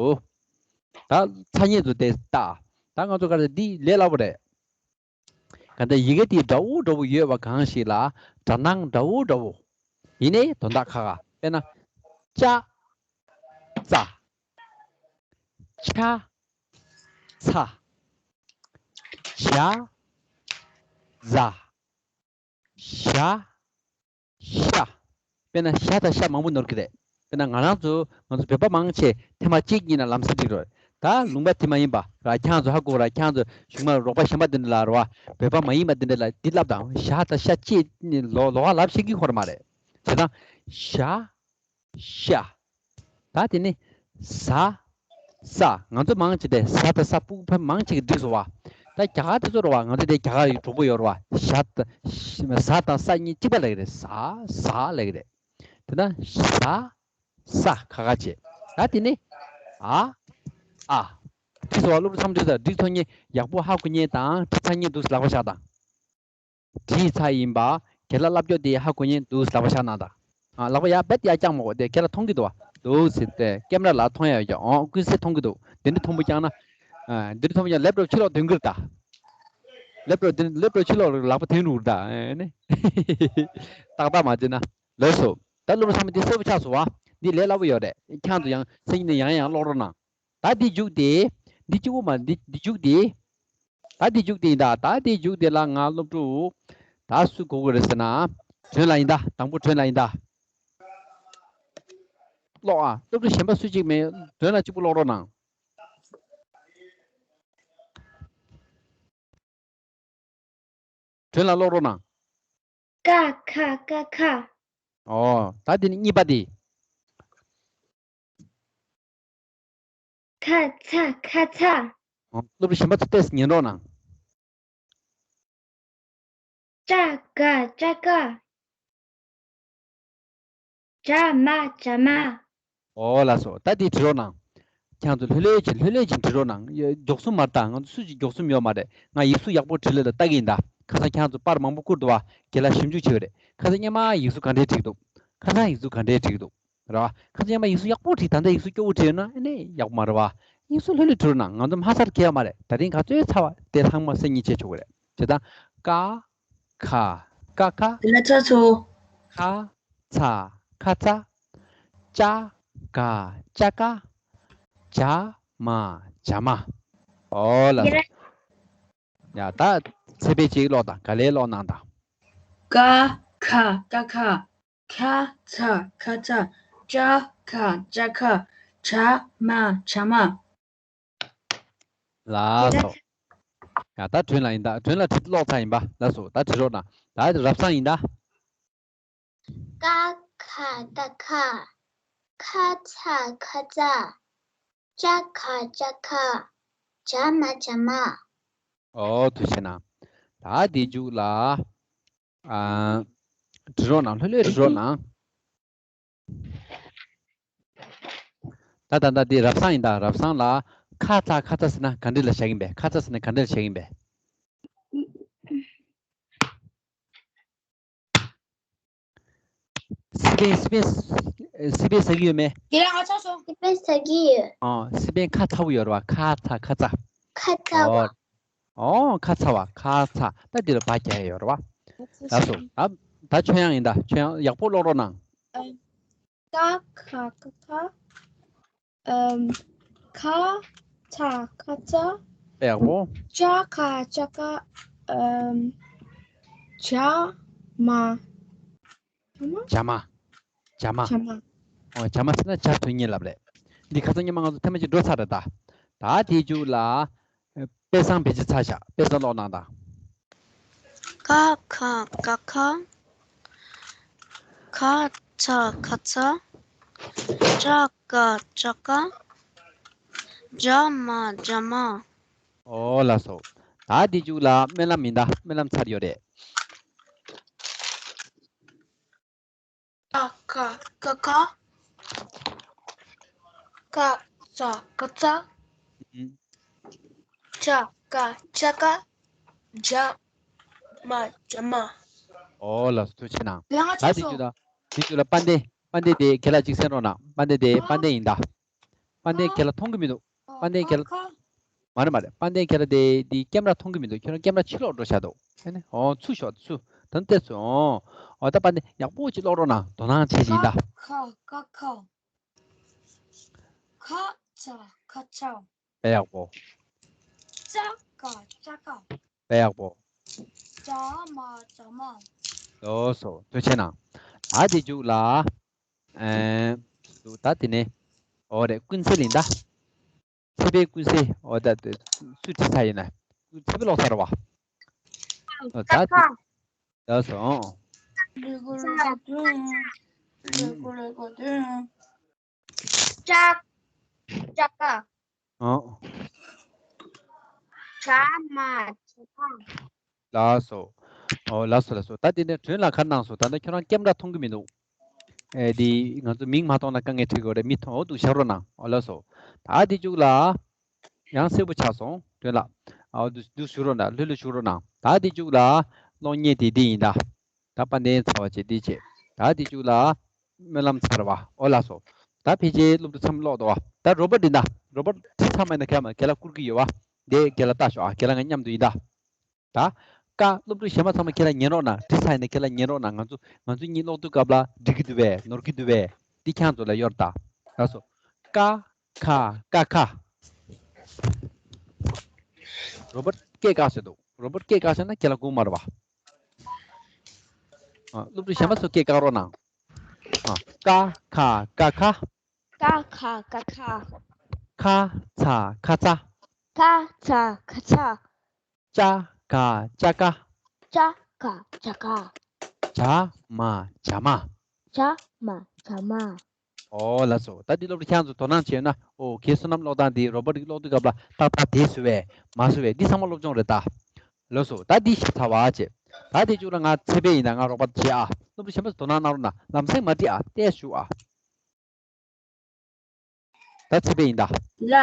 ད་ཚར་མཁན་ཚོ་དེ་ལྟ། ད་ང་ཚོ་ག་རེ་འདི་ལས་སླ་པོ་རེད། ག་འདྲ་ཡི་གེ་དེ་འདྲ་བོ་འདྲ་བོ་ཡོད་པ་གང་ཞིག་ལ་སྒྲ་གདངས་འདྲ་བོ་འདྲ་བོ། ཡིན་ནའི་དོན་དག་ཁ་ཁ། དཔེར་ན། ཅ། ཙ། ཆ། ཚ། ཇ། ཛ། ཞ། ཤ། དཔེར་ན་ཞ་དང་ཤ་མང་པོ་ནོར་གི་རེད། དཔེར་ན་ང་རང་ཚོ་ང་ཚོ་བོད་པ་མང་ཆེ་ཐེངས་མ་གཅིག་གཉིས་ན་ལམ་སེང་འགྲིག་རེད། ད་ལུང་པ་དེ་མ་ཡིན་པ་ར་ཁྱེད་ཚོ་ཧ་གོ་ར། ཁྱེད་ཚོ་གཞུག་མ་རོགས་པ་གཞན་པ་དེ་འདྲ་ལ་ར་བ། བོད་པ་མ་ཡིན་པ་དེ་འདྲ་ལ་འདི་ལབ་དང་། ཞ་དང་ཤ་གཅིག་ནི་ལོ་ལོ་ག་ལབ་ཤེས་ཀྱི་ཁོ་ར་མ་རེད། བྱས་ཙང་ཞ། ཤ། ད་དེ་ནི། ཟ། ས། ང་ཚོ་མང་ཆེ་དེ་ཟ་དང་ས་ཕྲུ་གུ་ཕ་མང་ཆེ་གིས་འགྲིག་སོང་བ། ད་རྒྱ་གར་དེ་ཚོ་རེད་བ། ང་ཚོ་དེ་རྒྱ་གར་ཡི་གྲོགས་པོ་ཡོད་རེད་བ། ཞ་ད། ཟ་དང་ས་གཉིས་གཅིག་པ་ལབ་ཀྱི་རེད། ཟ། ཟ་ལབ་ཀྱི་རེད། དེ་ན་ཟ། ས། ཁ་ཁ་བྱས། ད་དེ་ནི། ཨ། ཨ། འགྲིག་སོང་བ། སློབ་ཕྲུག་ཚང་མ་འགྲིག་སོང་། འགྲིག་ཐུབ་མཁན་ཡག་པོ་ཧ་གོ་མཁན་དང་བྲིས་ཚར་མཁན་འདུག་ལག་པ་བཞག་དང་། བྲིས་ཚར་ཡིན་པ། ཁྱེད་ལ་བསླབ་ཕྱོགས་དེ་ཧ་གོ་མཁན་འདུག་ལག་པ་བཞག་གནང་དང་། ཨ། ལག་པ་ཡར་རྦད་ཡར་བརྐྱངས་མ་དགོས། དེ་ཁྱེད་ལ་མཐོང་གི་འདུག་བ། འདུག་ཟེར་ཏེ་ཀེམ་ར་ལ་མཐོང་ཡ་ཡོད་ཀྱང་། འོ། ཀུན་གསལ་མཐོང་གི་འདུག་དེ་འདྲ་མཐོང་པོ་བརྐྱངས་ན། ཨ། འདི་འདྲ་མཐོང་པོ་བརྐྱངས་ལེབ་ཀྲོབ་ཕྱི་ལོགས་དོན་གྱི་རེད་ད། ལེབ་ཀྲོབ་འདི་ལེབ་ཀྲོབ་ཕྱི་ལོགས་ལག་པ་འཐེན་འགྲོ་གི་རེད་ད། ཨེ་ནི། ཏག་ཏག་མ་བྱས་ན། ལགས་སོ། ད་སློབ་ཕྲུག་ཚང་མ་འདི་གསལ་པོ་ཆགས་སོང་བ། འདི་ལས་སླ་པོ་ཡོད་རེད། ཁྱེད་ཚོ་ཡང་སང་ཉིན་ནས་ཡང་ཡང་ཀློག་རོགས་གནང་། ད་འདི་མཇུག་དེ། འདི་གཅིག་པོ་མ། འདི་འདི་མཇུག་དེ། ད་འདི་མཇུག་དེ་ཡིན་ད། ད་འདི་མཇུག་དེ་ལ་ང་སློབ་ཕྲུག་ད་སུ་གོ་དགོས་རེད་ཟེར་ན། སྒྲོན་ལགས་ཡིན་ད། དང་པོ་སྒྲོན་ལགས་ཡིན་ད། ཀློག་ཨ། སློབ་ཕྲུག་གཞན་པ་སུ་གཅིག་མེད། སྒྲོན་ལགས་གཅིག་པུ་ཀློག་རོགས་གནང་། སྒྲོན་ལགས་ཀློག་རོགས་གནང་། ཀ་ཁ་ཀ་ཁ། ཨོ། ད་འདི་ནི་གཉིས་པ་འདི། ཁ་ཚ་ཁ་ཚ། ཨོ། སློབ་ཕྲུག་གཞན་པ་ཚོ་ཏོག་ཙམ་ཉན་རོགས་གནང་། ཅ་ག་ཅ་ཀ། ཇ་མ་ཇ་མ། ཨོ་ལགས་སོ། ད་འདི་བྲིས་རོགས་གནང་། ཁྱེད་ཚོ་ལྷོད་ལྷོད་ཅིག་ལྷོད་ལྷོད་ཅིག་བྲིས་རོགས་གནང་། མགྱོགས་སུ་མ་བཏང་། ང་ཚོ་སུ་གཅིག་མགྱོགས་སུ་ཡོད་མ་རེད། ང་ཡིག་གཟུགས་ཡག་པོ་བྲིས་ལེ་ལ་ལྟ་གི་ཡིན་ད། ཁ་སང་ཁྱེད་ཚོ་པར་མང་པོ་བསྐུར་འདུག་བ། དེ་ལ་ཞིབ་འཇུག་བྱས་པ་རེད། ཁ་སང་སྔོན་མ་ཡིག་གཟུགས་ག་འདྲས་བྲིས་འདུག་ཁ་སང་ཡིག་གཟུགས་ག་འདྲས་བྲིས་འདུག་རེད་བ། ཁ་སང་སྔོན་མ་ཡིག་གཟུགས་ཡག་པོ་བྲིས། ད་ལྟ་ཡིག་གཟུགས་སྐྱོ་བོ་བྲིས་ན་ཨེ་ནས་ཡག་པོ་མ་རེད་བ། ཡིག་གཟུགས་ལྷོད་ལྷོད་བྲིས་རོགས་གནང་། ང་ཚོ་མ་ཚར་གི་ཡོད་མ་རེད། ད་རིང་ག་ཚོད་ཚར་བ་དེ་ཚང་མ་སང་ཉིན་བྱས་ཆོག་གི་རེད། བྱས་ཙང་། ཀ། ཁ། ཀ་ཁ། དེ་ན་ཚ་ཚོ། ཁ་ཚ་ཁ་ཚ། ཅ་ག་ཅ་ཀ། ཇ་མ་ཇ་མ། ཨོ་ལགས་སོ། ཡ། ད་ཚེ་འཕེལ་གཅིག་ཀློག་དང་། ག་ལེར་ཀློག་གནང་དང་། ཀ་ཁ་ཀ་ཁ། ཁ་ཚ་ཁ་ཚ། ཅ་ག་ཅ་ཀ། ཇ་མ་ཇ་མ། ལགས་སོ། ཡ། ད་སྒྲོན་ལགས་ཡིན་ད། སྒྲོན་ལགས་བྲིས་ཀློག་ཚར་ཡིན་པ། ལགས་སོ། ད་བྲིས་རོགས་གནང་། ད་རབ་བཟང་ཡིན་ད། ཀ་ཁ་ཀ་ཁ། ཁ་ཚ་ཁ་ཚ། ཅ་ག་ཅ་ཀ། ཇ་མ་ཇ་མ། ཨོ། ཐུགས་རྗེ་གནང་། ད་འདི་མཇུག་ལ། ཨ། བྲིས་རོགས་གནང་། ལྷོད་ལྷོད་བྲིས་རོགས་གནང་། ད་ད་ད་འདི་རབ་བཟང་ཡིན་ད། རབ་བཟང་ལགས། ཁ་ཚ་ཁ་ཚ་ཟེར་ན་ག་འདྲ་ལབ་ཤེས་ཀྱི་ཡིན་པས། ཁ་ཚ་ཟེར་ན་ག་འདྲ་ལབ་ཤེས་ཀྱི་ཡིན་པས། སི་པན། སི་པན། སི་པན་ཟ་གི་ཡོད་མེད། དེ་ལ་ང་ཆགས་སོང་། སི་པན་ཟ་གི་ཡོད། ཨོ། སི་པན་ཁ་ཚ་བོ་ཡོད་རེད་བ། ཁ་ཚ་ཁ་ཚ། ཁ་ཚ་བ། ཨོ། ཨོ། ཁ་ཚ་བ། ཁ་ཚ། ད་འདི་ལ་བ་རྒྱག་ཡ་ཡོད་རེད་བ། ལགས་སོ། ད་ད་ཆོས་དབྱངས་ཡིན་ད། ཆོས་དབྱངས་ཡག་པོ་ཀློག་རོགས་གནང་། ཀ་ཁ་ཀ་ཁ། ཨམ། ཁ་ཚ་ཁ་ཚ། དཔེ་ཡག་པོ། ཅ་ག་ཅ་ཀ། ཨམ། ཇ་མ། ཇ་མ། ཇ་མ། ཇ་མ། ཇ་མ། ཨོ། ཇ་མ་ཟེར་ན་ཇ་ཐོན་མཁན་ལབ་རེད། འདི་ཁ་སང་སྔོན་མ་ང་ཚོ་ཐེངས་མ་གཅིག་འགྲོ་ཚར་རེད་ད། ད་དེའི་མཇུག་ལ། དཔེ་བཟང་བེད་སྤྱོད་ཚར་བཞག་དཔེ་བཟང་ཀློག་གནང་དང་། ཀ་ཁ་ཀ་ཁ། ཁ་ཚ་ཁ་ཚ། ཅ་ག་ཅ་ཀ། ཇ་མ་ཇ་མ། ཨོ་ལགས་སོ། ད་དེའི་མཇུག་ལ་སྨོན་ལམ་ཡིན་ད། སྨོན་ལམ་ཚར་ཡོད་རེད། ཀ་ཁ་ཀ་ཁ། ཀ་ཚ་ཀ་ཚ། ཨུམ། ཅ་ཀ་ཅ་ཀ། ཇ་མ་ཇ་མ། ཨོ་ལགས་སོ། ཐུགས་རྗེ་གནང་། ལས་ང་ད་ཆོག་དེ་སོང་། དུས་ལ་དེ་དུས་ལ་དཔལ་ལྡན། དཔལ་ལྡན་དེ་ཁྱེད་ལ་གཅིག་གསན་རོགས་གནང་། དཔལ་ལྡན་དེ། ཨ། དཔལ་ལྡན་ཡིན་ད། དཔལ་ལྡན་ཨ། ཁྱེད་ལ་མཐོང་གི་མི་འདུག་དཔལ་ལྡན་ཁྱེད་ལ། ཨ་ཁ། མ་རེད་མ་རེད། དཔལ་ལྡན་ཁྱེད་ལ་དེ་དེ་ཀེམ་ར་མཐོང་གི་མི་འདུག་ཁྱེད་རང་ཀེམ་ར་ཕྱི་ལོགས་འགྲོ་བཞག་འདུག་ཨེ་ནི། ཨོ་ཚུར་ཤོག་ཚུར། ད་ནི་བལྟས་ཚུར། ཨོ། ཨོ་ད་དཔལ་ལྡན་ཡག་པོ་ཅིག་ཀློག་རོགས་གནང་། དོ་སྣང་བྱེད་ཅིག་ཡིན་ད། ཀ་ཁ་ཀ་ཁ། ཁ་ཚ་ཁ་ཚ། དཔེ་ཡག་པོ། ཅ་ཀ་ཅ་ཀ། དཔེ་ཡག་པོ། ཇ་མ་ཇ་མ། ལགས་སོ། ཐུགས་རྗེ་གནང་། ད་དེའི་མཇུག་ལ། ཨེ། ད་དེ་ནས། ཨོ་རེད། ཀུན་གསལ་ཡིན་ད། ཚེ་འཕེལ་ཀུན་གསལ། ཨོ་ད་དེ་སུས་བྲིས་ཚར་ཡིན་ན། ཚེ་འཕེལ་ཀློག་ཚར་བ། ཨོ་ད་ཀ་དེ། ཁ། ལགས་སོ། ཨོ། ལི་གུ་ལི་གུ་ཏུན། ལི་གུ་ལི་གུ་ཏུན། ཅ། ཅ་ཀ། ཨོ། ཇ་མ་ཇ་མ། ལགས་སོ། ཨོ་ལགས་སོ་ལགས་སོ། ད་དེ་ནས་སྒྲོན་ལགས་ག་རེ་གནང་སོང་། ད་ལྟ་ཁྱོད་རང་ཀེམ་ར་མཐོང་གི་མི་འདུག་ཨེ་དེ་ང་ཚོ་མིང་མ་མཐོང་ན་དཀའ་ངལ་འཕྲད་ཀྱི་ཡོད་རེད། མིག་མཐོང་། འོ་འདུག་བཞག་རོགས་གནང་། ཨོ་ལགས་སོ། ད་དེའི་མཇུག་ལ། ཡང་གསལ་པོ་ཆགས་སོང་སྒྲོན་ལགས། ཨོ་འདུག་འདུག་བཞུགས་རོགས་གནང་། ལྷོད་ལྷོད་བཞུགས་རོགས་གནང་། ད་དེའི་མཇུག་ལ་གློག་བརྙན་དེ་འདི་ཡིན་ད། ད་དཔལ་ལྡན་ཚར་བ་བྱས་འདི་བྱས། ད་དེའི་མཇུག་ལ་སྨོན་ལམ་ཚར་བ། ཨོ་ལགས་སོ། ད་ཕལ་ཆེར་སློབ་ཕྲུག་ཚང་མ་ཀློག་འདུག་བ། ད་རོ་བར་འདི་ད། རོ་བར་ཚང་མ་ཡིན་ན་ཁྱེད་མ་ཁྱེད་ལ་བསྐུར་གྱི་ཡོད་བ། འདི་ཁྱེད་ལ་ལྟ་ཤོག་ཨ། ཁྱེད་ལ་ང་མཉམ་དུ་ཡིན་ད། ད། ཀ། སློབ་ཕྲུག་གཞན་པ་ཚང་མ་ཁྱེད་ལ་ཉན་རོགས་གནང་། བྲིས་ཚར་ཡིན་ན་ཁྱེད་ལ་ཉན་རོགས་གནང་། ང་ཚོ་ང་ཚོ་གཉིས་ཀློག་དུས་སྐབས་ལ་འགྲིག་གི་འདུག་བས། ནོར་གྱི་འདུག་བས། འདི་ཁྱེད་ཚོ་ལ་ཡོད་རེད་ད། ལགས་སོ། ཀ། ཁ། ཀ་ཁ། རོ་བར་སྐད་བཀག་བྱས་འདུག་རོ་བར་སྐད་བཀག་བྱས་ན་ཁྱེད་ལ་དགོངས་མ་རེད་བ། ཨ། སློབ་ཕྲུག་གཞན་པ་ཚོ་སྐད་བཀག་རོགས་གནང་། ཨ། ཀ། ཁ། ཀ་ཁ། ཀ་ཁ་ཀ་ཁ། ཁ་ཚ་ཁ་ཚ། ཁ་ཚ་ཁ་ཚ། ཅ་ག་ཅ་ག། ཅ་ག་ཅ་ག། ཇ་མ་ཇ་མ། ཇ་མ་ཇ་མ། ཨོ་ལགས་སོ། ད་འདི་སློབ་ཕྲུག་ཁྱེད་ཚོ་དོ་སྣང་བྱས་ན། ཨོ་ཁྱེད་བསོད་ནམས་ཀློག་སྟངས་འདི་རོ་བར་རིགས་ཀློག་དུས་སྐབས་ལ་ཏག་ཏག་དེ་བཟོས་པས་མ་བཟོས་པས། འདི་ཚང་མ་སློབ་སྦྱོང་རེད་ད། ལགས་སོ། ད་འདི་ཤེས་ཚར་བ་བྱས། ད་དེ་བཅུག་ན་ང་ཚེ་འཕེལ་ཡིན་ད། ང་རོགས་པ་བྱེད་ཨ། སློབ་ཕྲུག་གཞན་པ་ཚོ་དོ་སྣང་གནང་རོགས་གནང་། ལམ་སེང་མ་བྲིས་ཨ། བལྟས་བཞུགས་ཨ། ད་ཚེ་འཕེལ་ཡིན་ད། ལ།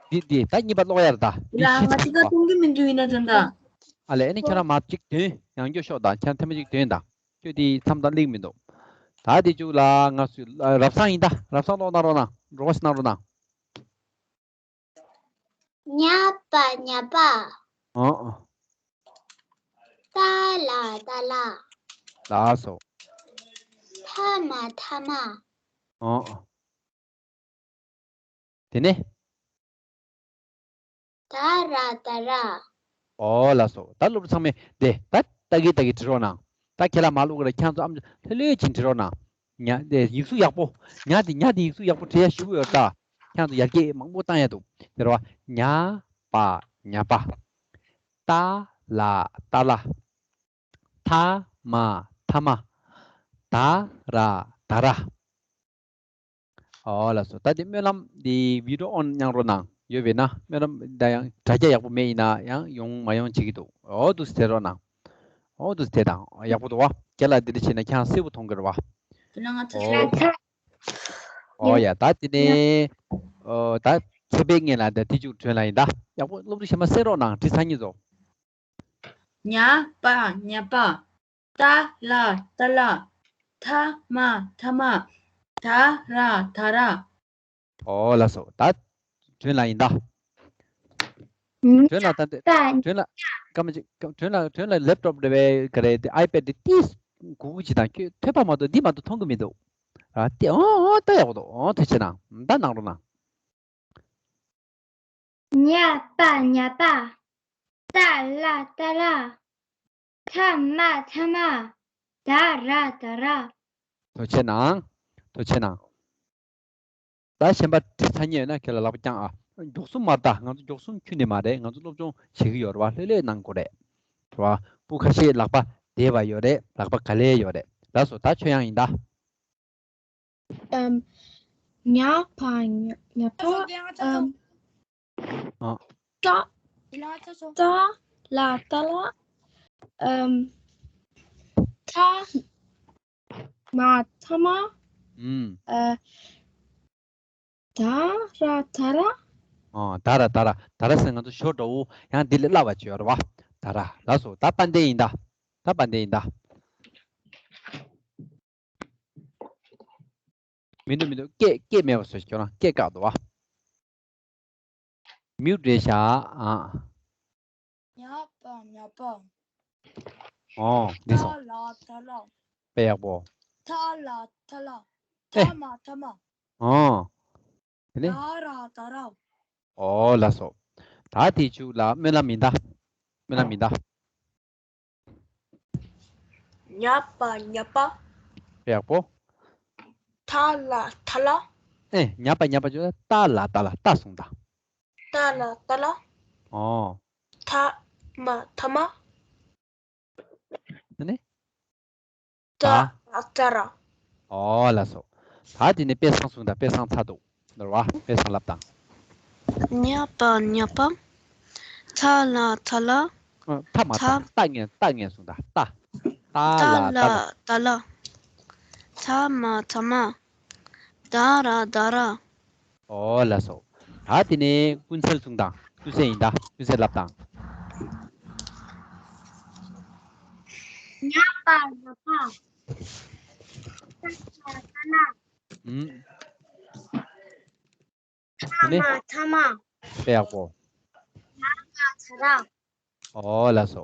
འདི་འདི་ད་གཉིས་པ་ཀློག་ཡ་རེད་ད། འདི་ལ་ཤེས་ང་ཚ་ཅི་ག་གོ་མཐོང་གི་མི་འདུག་ཡིན་ན་དོན་དག་ཨ་ལས། ཨ་ནི་ཁྱོད་རང་མ་གཅིག་དོན་ཡང་སྐྱོ་ཤོག་ད། ཁྱོད་ཐེངས་མ་གཅིག་དོན་ད། ཁྱོད་དེ་མཚམས་དང་ལེགས་མི་འདུག་ད་དེ་བཅུག་ལ་ང་སུ་རབ་བཟང་ཡིན་ད། རབ་བཟང་ཀློག་གནང་རོགས་གནང་། རོགས་པ་ཞིག་གནང་རོགས་གནང་། ཉ་པ་ཉ་པ། ཨོ། ཏ་ལ་ཏ་ལ། ལགས་སོ། ཐ་མ་ཐ་མ། ཨོ། དེ་ནས། ད་ར་ད་ར། ཨོ་ལགས་སོ། ད་སློབ་ཕྲུག་ཚང་མས་དེ་ད་ལྟ་གི་ལྟ་གི་བྲིས་རོགས་གནང་། ད་ཁྱེད་ལ་མ་ཀློག་གི་རེད། ཁྱེད་ཚོ་ཨམ་ཅོག་ལྷོད་ལྷོད་ཅིག་བྲིས་རོགས་གནང་། ཉ་དེ་ཡིག་གཟུགས་ཡག་པོ། ཉ་དེ་ཉ་དེ་ཡིག་གཟུགས་ཡག་པོ་བྲིས་ཡ་ཞེ་པོ་ཡོད་ད། ཁྱེད་ཚོ་ཡར་རྒྱས་མང་པོ་བཏང་ཡ་འདུག་དེ་རེད་བ། ཉ་པ་ཉ་པ། ཏ་ལ་ཏ་ལ། ཐ་མ་ཐ་མ། ད་ར་ད་ར། ཨོ་ལགས་སོ། ད་འདི་སྨོན་ལམ་འདི་བི་ཌི་ཡོ་ཨོན་གནང་རོགས་གནང་། ཡོད་པས་ན། སྨོན་ལམ་ད་ཡང་དྲ་རྒྱ་ཡག་པོ་མེད་ཡིན་ན་ཡང་ཡོང་མ་ཡོང་བྱེད་ཀྱི་འདུག་ཨོ་འདུག་སེ་རོགས་གནང་། ཨོ་འདུག་སེ་དང་ཡག་པོ་འདུག་བ། ཁྱེད་ལ་འདི་འདྲ་བྱས་ན་ཁྱེད་རང་གསལ་པོ་མཐོང་གི་རེད་བ། དེ་ན་ང་ཚོ་ཨོ། ཨོ་ཡ། ད་དེ་ནས་ཨོ་ད་ཚེ་འཕེལ་ངེད་ལ་ད་དེ་བཅུག་དྲན་ལ་ཡིན་ད། ཡག་པོ་སློབ་ཕྲུག་གཞན་པ་གསན་རོགས་གནང་། བྲིས་ཚར་ཉིད་ཚོ། ཉ་པ་ཉ་པ། ཏ་ལ་ཏ་ལ། ཐ་མ་ཐ་མ། ད་ར་ད་ར། ཨོ་ལགས་སོ། ད་དྲན་ལ་ཡིན་ད། དྲན་ལ་ད་འདི་དྲན་ལ་སྐར་མ་གཅིག་དྲན་ལ་དྲན་ལ་ལེབ་ཊོབ་རེད་པས་ག་རེ་དེ་ཨའི་པེ་ཌི་དེ་ཏིས་གུ་གུ་གཅིག་དང་ཁྱོད་ཐོས་པ་མ་གཏོགས་འདི་མ་གཏོགས་མཐོང་གི་མི་འདུག་ཨ་དེ་ཨོ་ཨོ་ད་ཡག་པོ་འདུག་ཨོ་ཐུགས་རྗེ་གནང་། ད་གནང་རོགས་གནང་། ཉ་པ་ཉ་པ། ཏ་ལ་ཏ་ལ། ཐ་མ་ཐ་མ། ད་ར་ད་ར། ཐུགས་རྗེ་གནང་། ཐུགས་རྗེ་གནང་། ད་གཞན་པ་བྲིས་ཚར་མཁན་ཡོད་ན་ཁྱེད་ལ་ལག་པ་བརྐྱངས་ཨ། མགྱོགས་གསུམ་མ་རེད་ད། ང་ཚོ་མགྱོགས་གསུམ་ཁྱོན་ནས་མ་རེད། ང་ཚོ་སློབ་སྦྱོང་བྱེད་ཀྱི་ཡོད་རེད་བ། ལྷོད་ལྷོད་གནང་དགོས་རེད། རེད་བ། སྤུ་ཁ་ཤས་ལག་པ་བདེ་བ་ཡོད་རེད། ལག་པ་ག་ལེ་ཡོད་རེད། ལགས་སོ། ད་ཆོས་དབྱངས་ཡིན་ད། ཨམ། ཉ་པ་ཉ་ཉ་པ། ཨམ། ཨ། ཏ། ཏ་ལ་ཏ་ལ། ཨམ། ཐ་མ་ཐ་མ། ཨུམ། ཨ། ད་ར་ད་ར། ཨ། ད་ར་ད་ར། ད་ར་ཟེར་ང་ཚོ་ཞོར་འདྲ་བོ་ཡང་འདི་ལས་སླ་བ་བྱས་ཡོད་རེད་བ། ད་ར། ལགས་སོ། ད་དཔལ་ལྡན་ཡིན་ད། ད་དཔལ་ལྡན་ཡིན་ད། མི་འདུག་མི་འདུག་སྐད་སྐད་མེད་པ་བཟོ་ཞིག་ཁྱོད་རང་སྐད་བཀག་འདུག་བ། མིའུ་འགྲེལ་བཞག་ཨ། ཉ་པ་ཉ་པ། ཨོ་འདི་སོང་། ད་ལ་ད་ལ། དཔེ་ཡག་པོ། ཐ་ལ་ཐ་ལ། ཨེ། ཐ་མ་ཐ་མ། ཨོ། དེ་ནས། ད་ར་ད་ར། ཨོ་ལགས་སོ། ད་དེ་ཆུ་ལ་སྨོན་ལམ་ཡིན་ད། སྨོན་ལམ་ཡིན་ད། ཉ་པ་ཉ་པ། དཔེ་ཡག་པོ། ཐ་ལ་ཐ་ལ། ཨེ། ཉ་པ་ཉ་པ་ཅོ་ཏ་ལ་ཏ་ལ་ཏ་སོང་ད། ཏ་ལ་ཏ་ལ། ཨོ། ཐ་མ་ཐ་མ། ཨ་ནི། ཏ་ཨ་ཏ་ར། ཨོ་ལགས་སོ། ད་དེ་ནས་དཔེ་བཟང་གསུངས་དང་། དཔེ་བཟང་ཚར་འདུག་ནོར་བ་དཔེ་བཟང་ལབ་དང་། ཉ་པ་ཉ་པ། ཐ་ལ་ཐ་ལ། ཨ། ཐ་མ་ཐ་མ། ཐ། ཏ་ངན་ཏ་ངན་གསུངས་དང་། ཏ། ཏ་ལ་ཏ་ལ། ཏ་ལ་ཏ་ལ། ཐ་མ་ཐ་མ། ད་ར་ད་ར། ཨོ་ལགས་སོ། ད་དེ་ནས་ཀུན་གསལ་གསུངས་དང་། ཀུན་གསལ་ཡིན་ད། ཀུན་གསལ་ལབ་དང་། ཉ་པ་ཉ་པ། ཏ་ལ་ཏ་ལ། ཨུམ། ཐ་མ་ཐ་མ། དཔེ་ཡག་པོ། ད་ར་ད་ར། ཨོ་ལགས་སོ།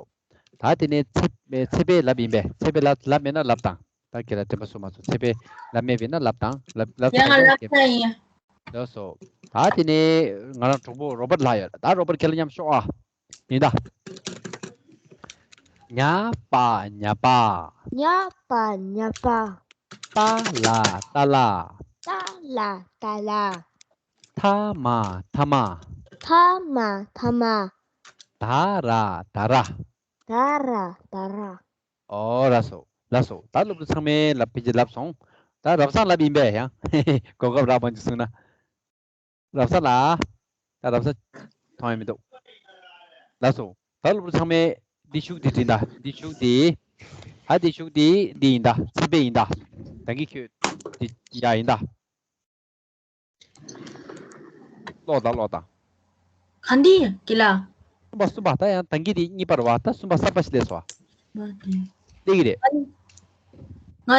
ད་དེ་ནས་ཚེ་ཚེ་དཔལ་ལབ་ཡིན་པས། ཚེ་དཔལ་ལབ་ལབ་མེད་ན་ལབ་དང་། ད་ཁྱེད་ལ་དྲན་པ་གསོ་མ་སོང་། ཚེ་དཔལ་ལབ་མེད་པས་ན་ལབ་དང་། ལབ་ལབ་ཡང་ཚར་ལབ་ཡིན། ལགས་སོ། ད་དེ་ནས་ང་རང་གྲོགས་པོ་རོ་པར་ལགས་ཡོད། ད་རོ་པར་ཁྱེད་ལ་མཉམ་ཤོག་ཨ། ཡིན་ད། ཉ་པ་ཉ་པ། ཉ་པ་ཉ་པ། ཏ་ལ་ཏ་ལ། ཏ་ལ་ཏ་ལ། ཐ་མ་ཐ་མ། ཐ་མ་ཐ་མ། ད་ར་ད་ར། ད་ར་ད་ར། ཨོ་ལགས་སོ། ལགས་སོ། ད་སློབ་ཕྲུག་ཚང་མས་ལབ་ཕལ་ཆེར་ལབ་སོང་། ད་རབ་བཟང་ལབ་ཡིན་པས་ཡང་། གོ་སྐབས་རག་མ་བྱུང་སོང་ན། རབ་བཟང་ལགས། ད་རབ་བཟང་མཐོང་ཡ་མི་འདུག་ལགས་སོ། ད་སློབ་ཕྲུག་ཚང་མས་འདི་ཤུགས་འདི་བྲིས་ད། འདི་ཤུགས་འདི། ད་འདི་ཤུགས་འདི་འདི་ཡིན་ད། ཚེ་དཔལ་ཡིན་ད། ད་གིན་ཁྱོད་འདི་ཡ་ཡིན་ད། ཀློག་དང་ཀློག་དང་། ག་འདི་ཀི་ལ། གསུམ་པ་གསུམ་པ། ད་ཡང་ད་གིན་འདི་གཉིས་པ་རེད་བ། ད་གསུམ་པ་གསར་པ་ཞིག་སླེབས་སོང་བ། སླེབས་ཀྱི་རེད། ང་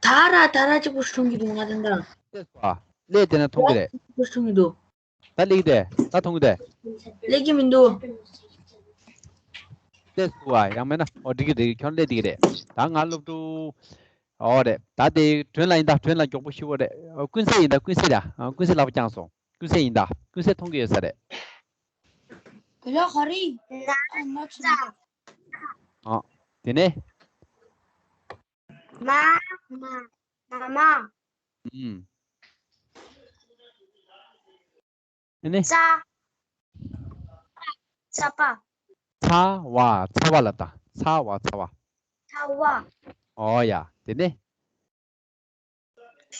ད་ར་ད་ར་གཅིག་པོ་ཞིག་མཐོང་གི་འདུག་ང་ད་ལྟ། སླེབས་སོང་བ། སླེབས་དེ་ན་མཐོང་གི་རེད། གཅིག་པོ་ཞིག་མཐོང་གི་འདུག་ད་སླེབས་ཀྱི་རེད། ད་མཐོང་གི་རེད། སླེབས་ཀྱི་མི་འདུག་སླེབས་སོང་བ། ཡང་མེད་ན། ཨོ་འགྲིག་གི་འགྲིག་གི། ཁྱོད་སླེབས་འགྲིག་གི་རེད། ད་ང་སློབ་ཕྲུག་ཨོ་རེད། ད་དེ་སྒྲོན་ལ་ཡིན་ད། སྒྲོན་ལ་མགྱོགས་པོ་ཞུ་བ་རེད། ཨོ་ཀུན་གསལ་ཡིན་ད། ཀུན་གསལ་ཡ། ཨ་ཀུན་གསལ་ལག་པ་བརྐྱངས་སོང་། ཀུན་གསལ་ཡིན་ད། ཀུན་གསལ་མཐོང་གི་ཡོད་ས་རེད། བེ་ལོ་ག་རེ། ཨ་དེ་ནས། མ་མ་མ་མ། ཨུམ། ཨ་ནི། ཚ། ཚ་པ། ཚ་བ་ཚ་བ་ལབ་དང་། ཚ་བ་ཚ་བ། ཚ་བ། ཨོ་ཡ། དེ་ནས།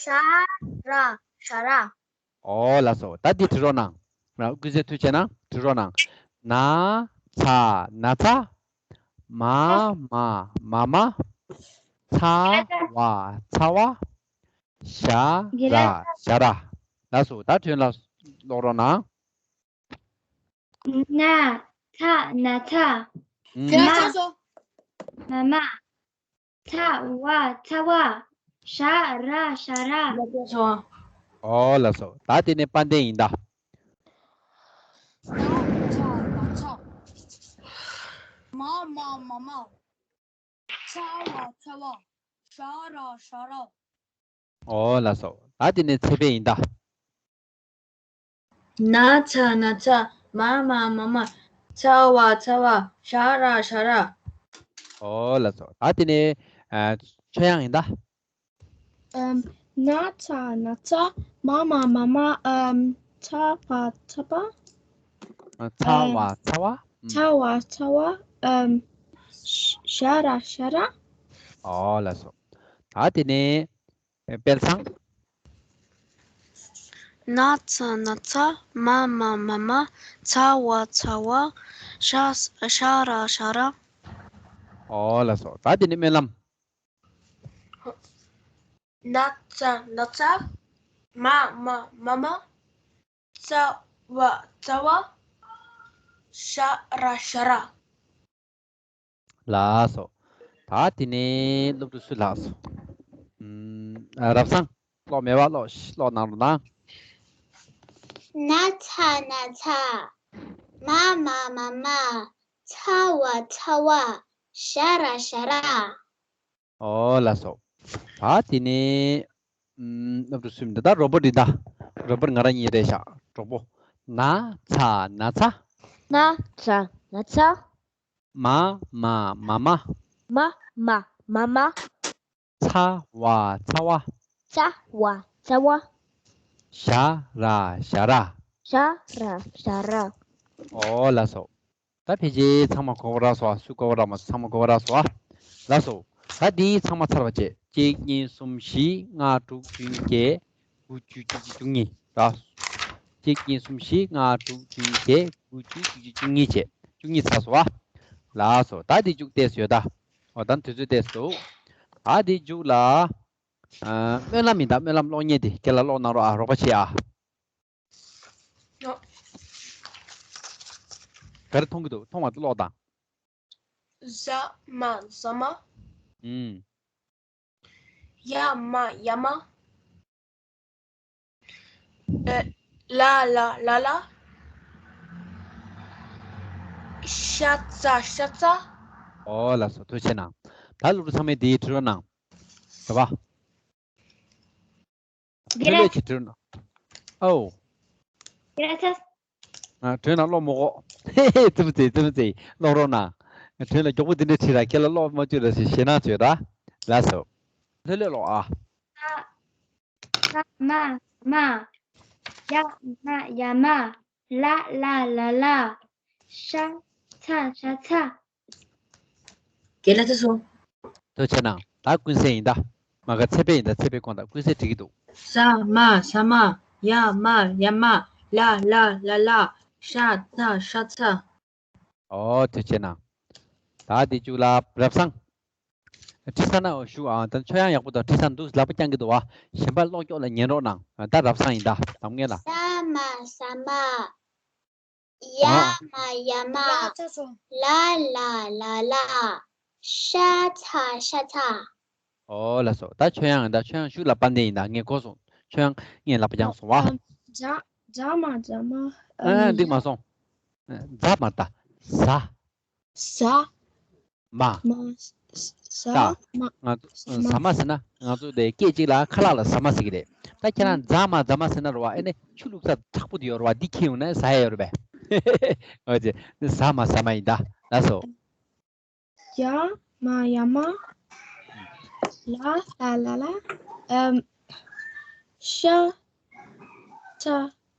ཤ་ར་ཤ་ར། ཨོ་ལགས་སོ། ད་འདི་བྲི་རོགས་གནང་། ང་ཀུན་གསལ་ཐུགས་རྗེ་གནང་། བྲི་རོགས་གནང་། ན་ཚ་ན་ཚ། མ་མ་མ་མ། ཚ་བ་ཚ་བ། ཞ་ར་ཞ་ར། ལགས་སོ། ད་ཁྱོད་ལ་ཀློག་རོགས་གནང་། ན་ཚ་ན་ཚ། ཨུམ། མ་མ་མ། ཚ་བ་ཚ་བ། ཞ་ར་ཞ་ར། ཨོ་ལགས་སོ། ད་དེ་ནས་དཔལ་ལྡན་ཡིན་ད། ན་ཚ་ན་ཚ། མ་མ་མ་མ། ཚ་བ་ཚ་བ། ཞ་ར་ཞ་ར། ཨོ་ལགས་སོ། ད་དེ་ནས་ཚེ་དཔལ་ཡིན་ད། ན་ཚ་ན་ཚ། མ་མ་མ་མ། ཚ་བ་ཚ་བ། ཞ་ར་ཞ་ར། ཨོ་ལགས་སོ། ད་དེ་ནས་ཨ་ཆོས་དབྱངས་ཡིན་ད། ཨམ། ན་ཚ་ན་ཚ། མ་མ་མ་མ། ཨམ། ཚ་བ་ཚ་བ། ཨ་ཚ་བ་ཚ་བ། ཨམ། ཚ་བ་ཚ་བ། ཨམ། ཞ་ར་ཞ་ར། ཨོ་ལགས་སོ། ད་དེ་ནས་དཔལ་བཟང་། ན་ཚ་ན་ཚ། མ་མ་མ་མ། ཚ་བ་ཚ་བ། ཤ་ཤ་ར་ཤ་ར། ཨོ་ལགས་སོ། ད་དེ་ནས་སྨོན་ལམ། ན་ཚ་ན་ཚ། མ་མ་མ་མ། ཚ་བ་ཚ་བ། ཤ་ར་ཤ་ར། ལགས་སོ། ད་དེ་ནས་སློབ་ཕྲུག་སུ་ལགས་སོ། ཨུམ། ཨ། རབ་བཟང་། ཀློག་མེད་པ་ཀློག་ཀློག་གནང་རོགས་གནང་། ན་ཚ་ན་ཚ། མ་མ་མ་མ། ཚ་བ་ཚ་བ། ཤ་ར་ཤ་ར། ཨོ་ལགས་སོ། ད་དེ་ནས་ཨུམ། སློབ་ཕྲུག་སུ་མི་འདུག་ད་རོ་པོ་རེད་ད། རོ་པོ་ང་རང་གཉིས་རེད་ཤག་གྲོགས་པོ། ན་ཚ་ན་ཚ། ན་ཚ་ན་ཚ། མ་མ་མ་མ། མ་མ་མ་མ། ཚ་བ་ཚ་བ། ཚ་བ་ཚ་བ། ཤ་ར་ཤ་ར། ཤ་ར་ཤ་ར། ཨོ་ལགས་སོ། ད་ཕལ་ཆེར་ཚང་མ་གོ་བ་རག་སོང་ཨ། སུ་གོ་བ་རག་མ་སོང་། ཚང་མ་གོ་བ་རག་སོང་ཨ། ལགས་སོ། ད་འདི་ཚང་མ་ཚར་བ་བྱས། གཅིག་གཉིས་གསུམ་བཞི་ལྔ་དྲུག་བདུན་བརྒྱད། དགུ་བཅུ་གཅིག་བཅུ་གཉིས་ར། གཅིག་གཉིས་གསུམ་བཞི་ལྔ་དྲུག་བདུན་བརྒྱད། དགུ་བཅུ་གཅིག་བཅུ་གཉིས་བྱས། བཅུ་གཉིས་ཚར་སོང་ཨ། ལགས་སོ། ད་འདི་མཇུག་བལྟས་སོང་ད། འོ་ད་དུས་ཚོད་བལྟས་སོང་། ད་འདི་མཇུག་ལ། ཨ། སྨོན་ལམ་ཡིན་ད། སྨོན་ལམ་གློག་བརྙན་འདི་རྒན་ལགས་ཀློག་གནང་རོགས་ཨ། རོགས་པ་བྱེད་ཨ། ཡོ། ག་རེ་མཐོང་གི་འདུག་མཐོང་བ་ཀློག་དང་། ཟ་མ་ཟ་མ། ཨུམ། ཡ་མ་ཡ་མ། ཨེ། ལ་ལ་ལ་ལ། ཤ་ཚ་ཤ་ཚ། ཨོ་ལགས་སོ། ཐུགས་རྗེ་གནང་། ད་སློབ་ཕྲུག་ཚང་མས་འདི་བྲིས་རོགས་གནང་། རེད་པ། རྒན་ལགས། ལྷོད་ལྷོད་ཀྱིས་བྲིས་རོགས་གནང་། ཨོ། རྒན་ལགས་ཚ། ཨ། བྲིས་ན་ཀློག་མི་དགོས། ཧེ་ཧེ། ཙི་མོ་ཙི། ཙི་མོ་ཙི། ཀློག་རོགས་གནང་། བྲིས་ན་མགྱོགས་པོ་འདི་འདྲ་བྲིས་ར། ཁྱེད་ལ་ཀློག་མ་བཅུག་ར་ཞེ་ཞེད་སྣང་བྱོས་ར། ལགས་སོ། ལྷོད་ལྷོད་ཀློག་ཨ། ས་ས་མ་ས་མ། ཡ་མ་ཡ་མ། ལ་ལ་ལ་ལ། ཤ་ཚ་ཤ་ཚ། རྒན་ལགས་ཚ་སོང་། ཐུགས་རྗེ་གནང་། ད་ཀུན་གསལ་ཡིན་ད། མ་ག་ཚེ་འཕེལ་ཡིན་ད། ཚེ་འཕེལ་དགོངས་དག་ཀུན་གསལ་འགྲིག་གི་འདུག་ས་མ་ས་མ། ཡ་མ་ཡ་མ། ལ་ལ་ལ་ལ། ཤ་ཚ་ཤ་ཚ། ཨོ་ཐུགས་རྗེ་གནང་། ད་འདི་མཇུག་ལ་རབ་བཟང་། ཁྲིད་ས་ན་བཞུགས་ཨ། ད་ཆོས་དབྱངས་ཡག་པོ་དང་ཁྲིད་ས་འདུག་ལག་པ་བརྐྱང་གི་འདུག་བ། གཞན་པ་ཀློག་སྐྱོག་ལ་ཉན་རོགས་གནང་། ད་རབ་བཟང་ཡིན་ད། གདམ་ངེས་ལ། ས་མ་ས་མ། ཡ་ཨ། མ་ཡ་མ། ལ་ལ་ལ་ལ། ཤ་ཚ་ཤ་ཚ། ཨོ་ལགས་སོ། ད་ཆོས་དབྱངས་ཡིན་ད། ཆོས་དབྱངས་ཤུགས་ལ་དཔལ་ལྡན་ཡིན་ད། ངས་གོ་སོང་། ཆོས་དབྱངས་ངས་ལག་པ་བརྐྱངས་སོང་བ། ཛ་ཛ་མ་ཛ་མ། ཨ། འགྲིག་མ་སོང་། ཛ་མ་ད། ཟ། ཟ། མ། མ། ཟ་ད། མ། ང་ཟ་མ། ཟ་མ་ཟེར་ན་ང་ཚོ་དེ་སྐད་ཅིག་ལ་ཁ་ལག་ལ་ཟ་མ་ཟེར་གི་རེད། ད་ཁྱེད་རང་ཛ་མ་ཛ་མ་ཟེར་ན་རེད་བ། ཨེ་ནི་ཆུ་བླུགས་ས་མཁྲེགས་པོ་དེ་ཡོད་རེད་བ། འདི་འཁྱེར་ཡོང་ན་ཟ་ཡ་ཡོད་རེད་པས། འོ་ཙི། ཟ་མ་ཟ་མ་ཡིན་ད། ལགས་སོ། ཡ་མ་ཡ་མ། ལ་ལ་ལ་ལ། ཨམ། ཤ་ཚ་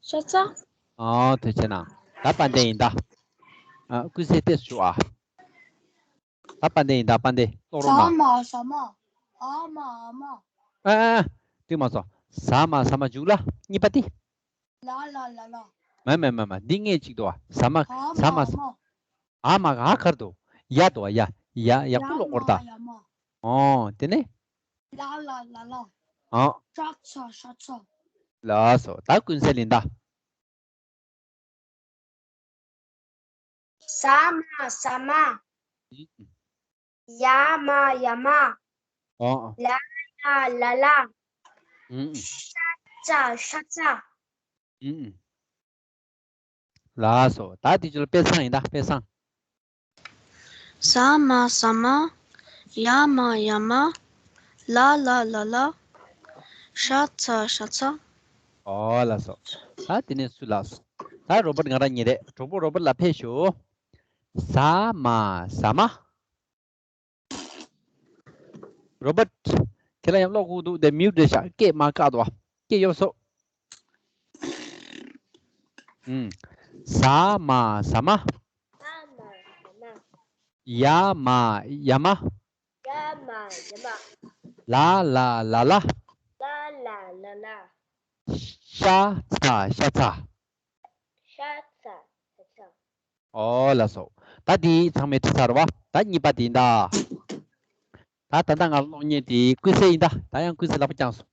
ཤ་ཚ། ཨོ་ཐུགས་རྗེ་གནང་། ད་དཔལ་ལྡན་ཡིན་ད། ཨ། ཀུན་གསལ་ཏོག་ཙམ་བཞུགས་ཨ། ད་དཔལ་ལྡན་ཡིན་ད། དཔལ་ལྡན་ཀློག་རོགས་གནང་། ཟ་མ་ཟ་མ། འ་མ་འ་མ། ཨ་ཨ་ཨ། འགྲིག་མ་སོང་། ཟ་མ་ཟ་མ་མཇུག་ལ་གཉིས་པ་དེ། ལ་ལ་ལ་ལ། མ་མ་མ་མ། འདི་སྔོན་གཅིག་འདུག་བ། ཟ་མ། འ་ཟ་མ། མ་འ་མ། འ་མ་འ་ག་རེ་འདུག་ཡ་འདུག་བ། ཡ། ཡ། ཡག་པོ་ཀློག་དགོས་རེད་ད། ཡ་མ་ཡ་མ། ཨོ། དེ་ནས། ལ་ལ་ལ་ལ། ཨོ། ཤ་ཚ་ཤ་ཚ། ལགས་སོ། ད་ཀུན་གསལ་ཡིན་ད། ཟ་མ་ཟ་མ། ཡ་མ་ཡ་མ། ཨོ། ལ་ལ་ལ་ལ། ཨུ། ཤ་ཚ་ཤ་ཚ། ཨུ། ལགས་སོ། ད་དེ་ཚོ་ལ་དཔེ་བཟང་ཡིན་ད། དཔེ་བཟང་། ཟ་མ་ཟ་མ། ཡ་མ་ཡ་མ། ལ་ལ་ལ་ལ། ཤ་ཚ་ཤ་ཚ། ཨོ་ལགས་སོ། ད་དེ་ནས་སུ་ལགས་སོ། ད་རོ་པོར་ང་རང་ཉིད་རེད། གྲོགས་པོ་རོ་པོར་ལ་ཕེབས་ཤོག་ཟ་མ་ཟ་མ། རོ་པོར། ཁྱེད་རང་ཡང་ཀློག་དགོས་འདུག་དེ་མིའུ་འདྲེ་ཤག་སྐད་མ་བཀག་དོ། སྐད་གཡོ་སོ། ཨུམ། ཟ་མ་ཟ་མ། ཡ་མ་ཡ་མ། ཡ་མ་ཡ་མ། ལ་ལ་ལ་ལ། ལ་ལ་ལ་ལ། ཤ་ཚ་ཤ་ཚ། ཤ་ཚ་ཤ་ཚ། ཨོ་ལགས་སོ། ད་འདི་ཚང་མས་བྲིས་ཚར་བ། ད་གཉིས་པ་འདི་ཡིན་ད། ད་ད་ལྟ་ང་ཀློག་མཁན་དེ་ཀུན་གསལ་ཡིན་ད། ད་ཡང་ཀུན་གསལ་ལག་པ་བརྐྱངས་སོང་།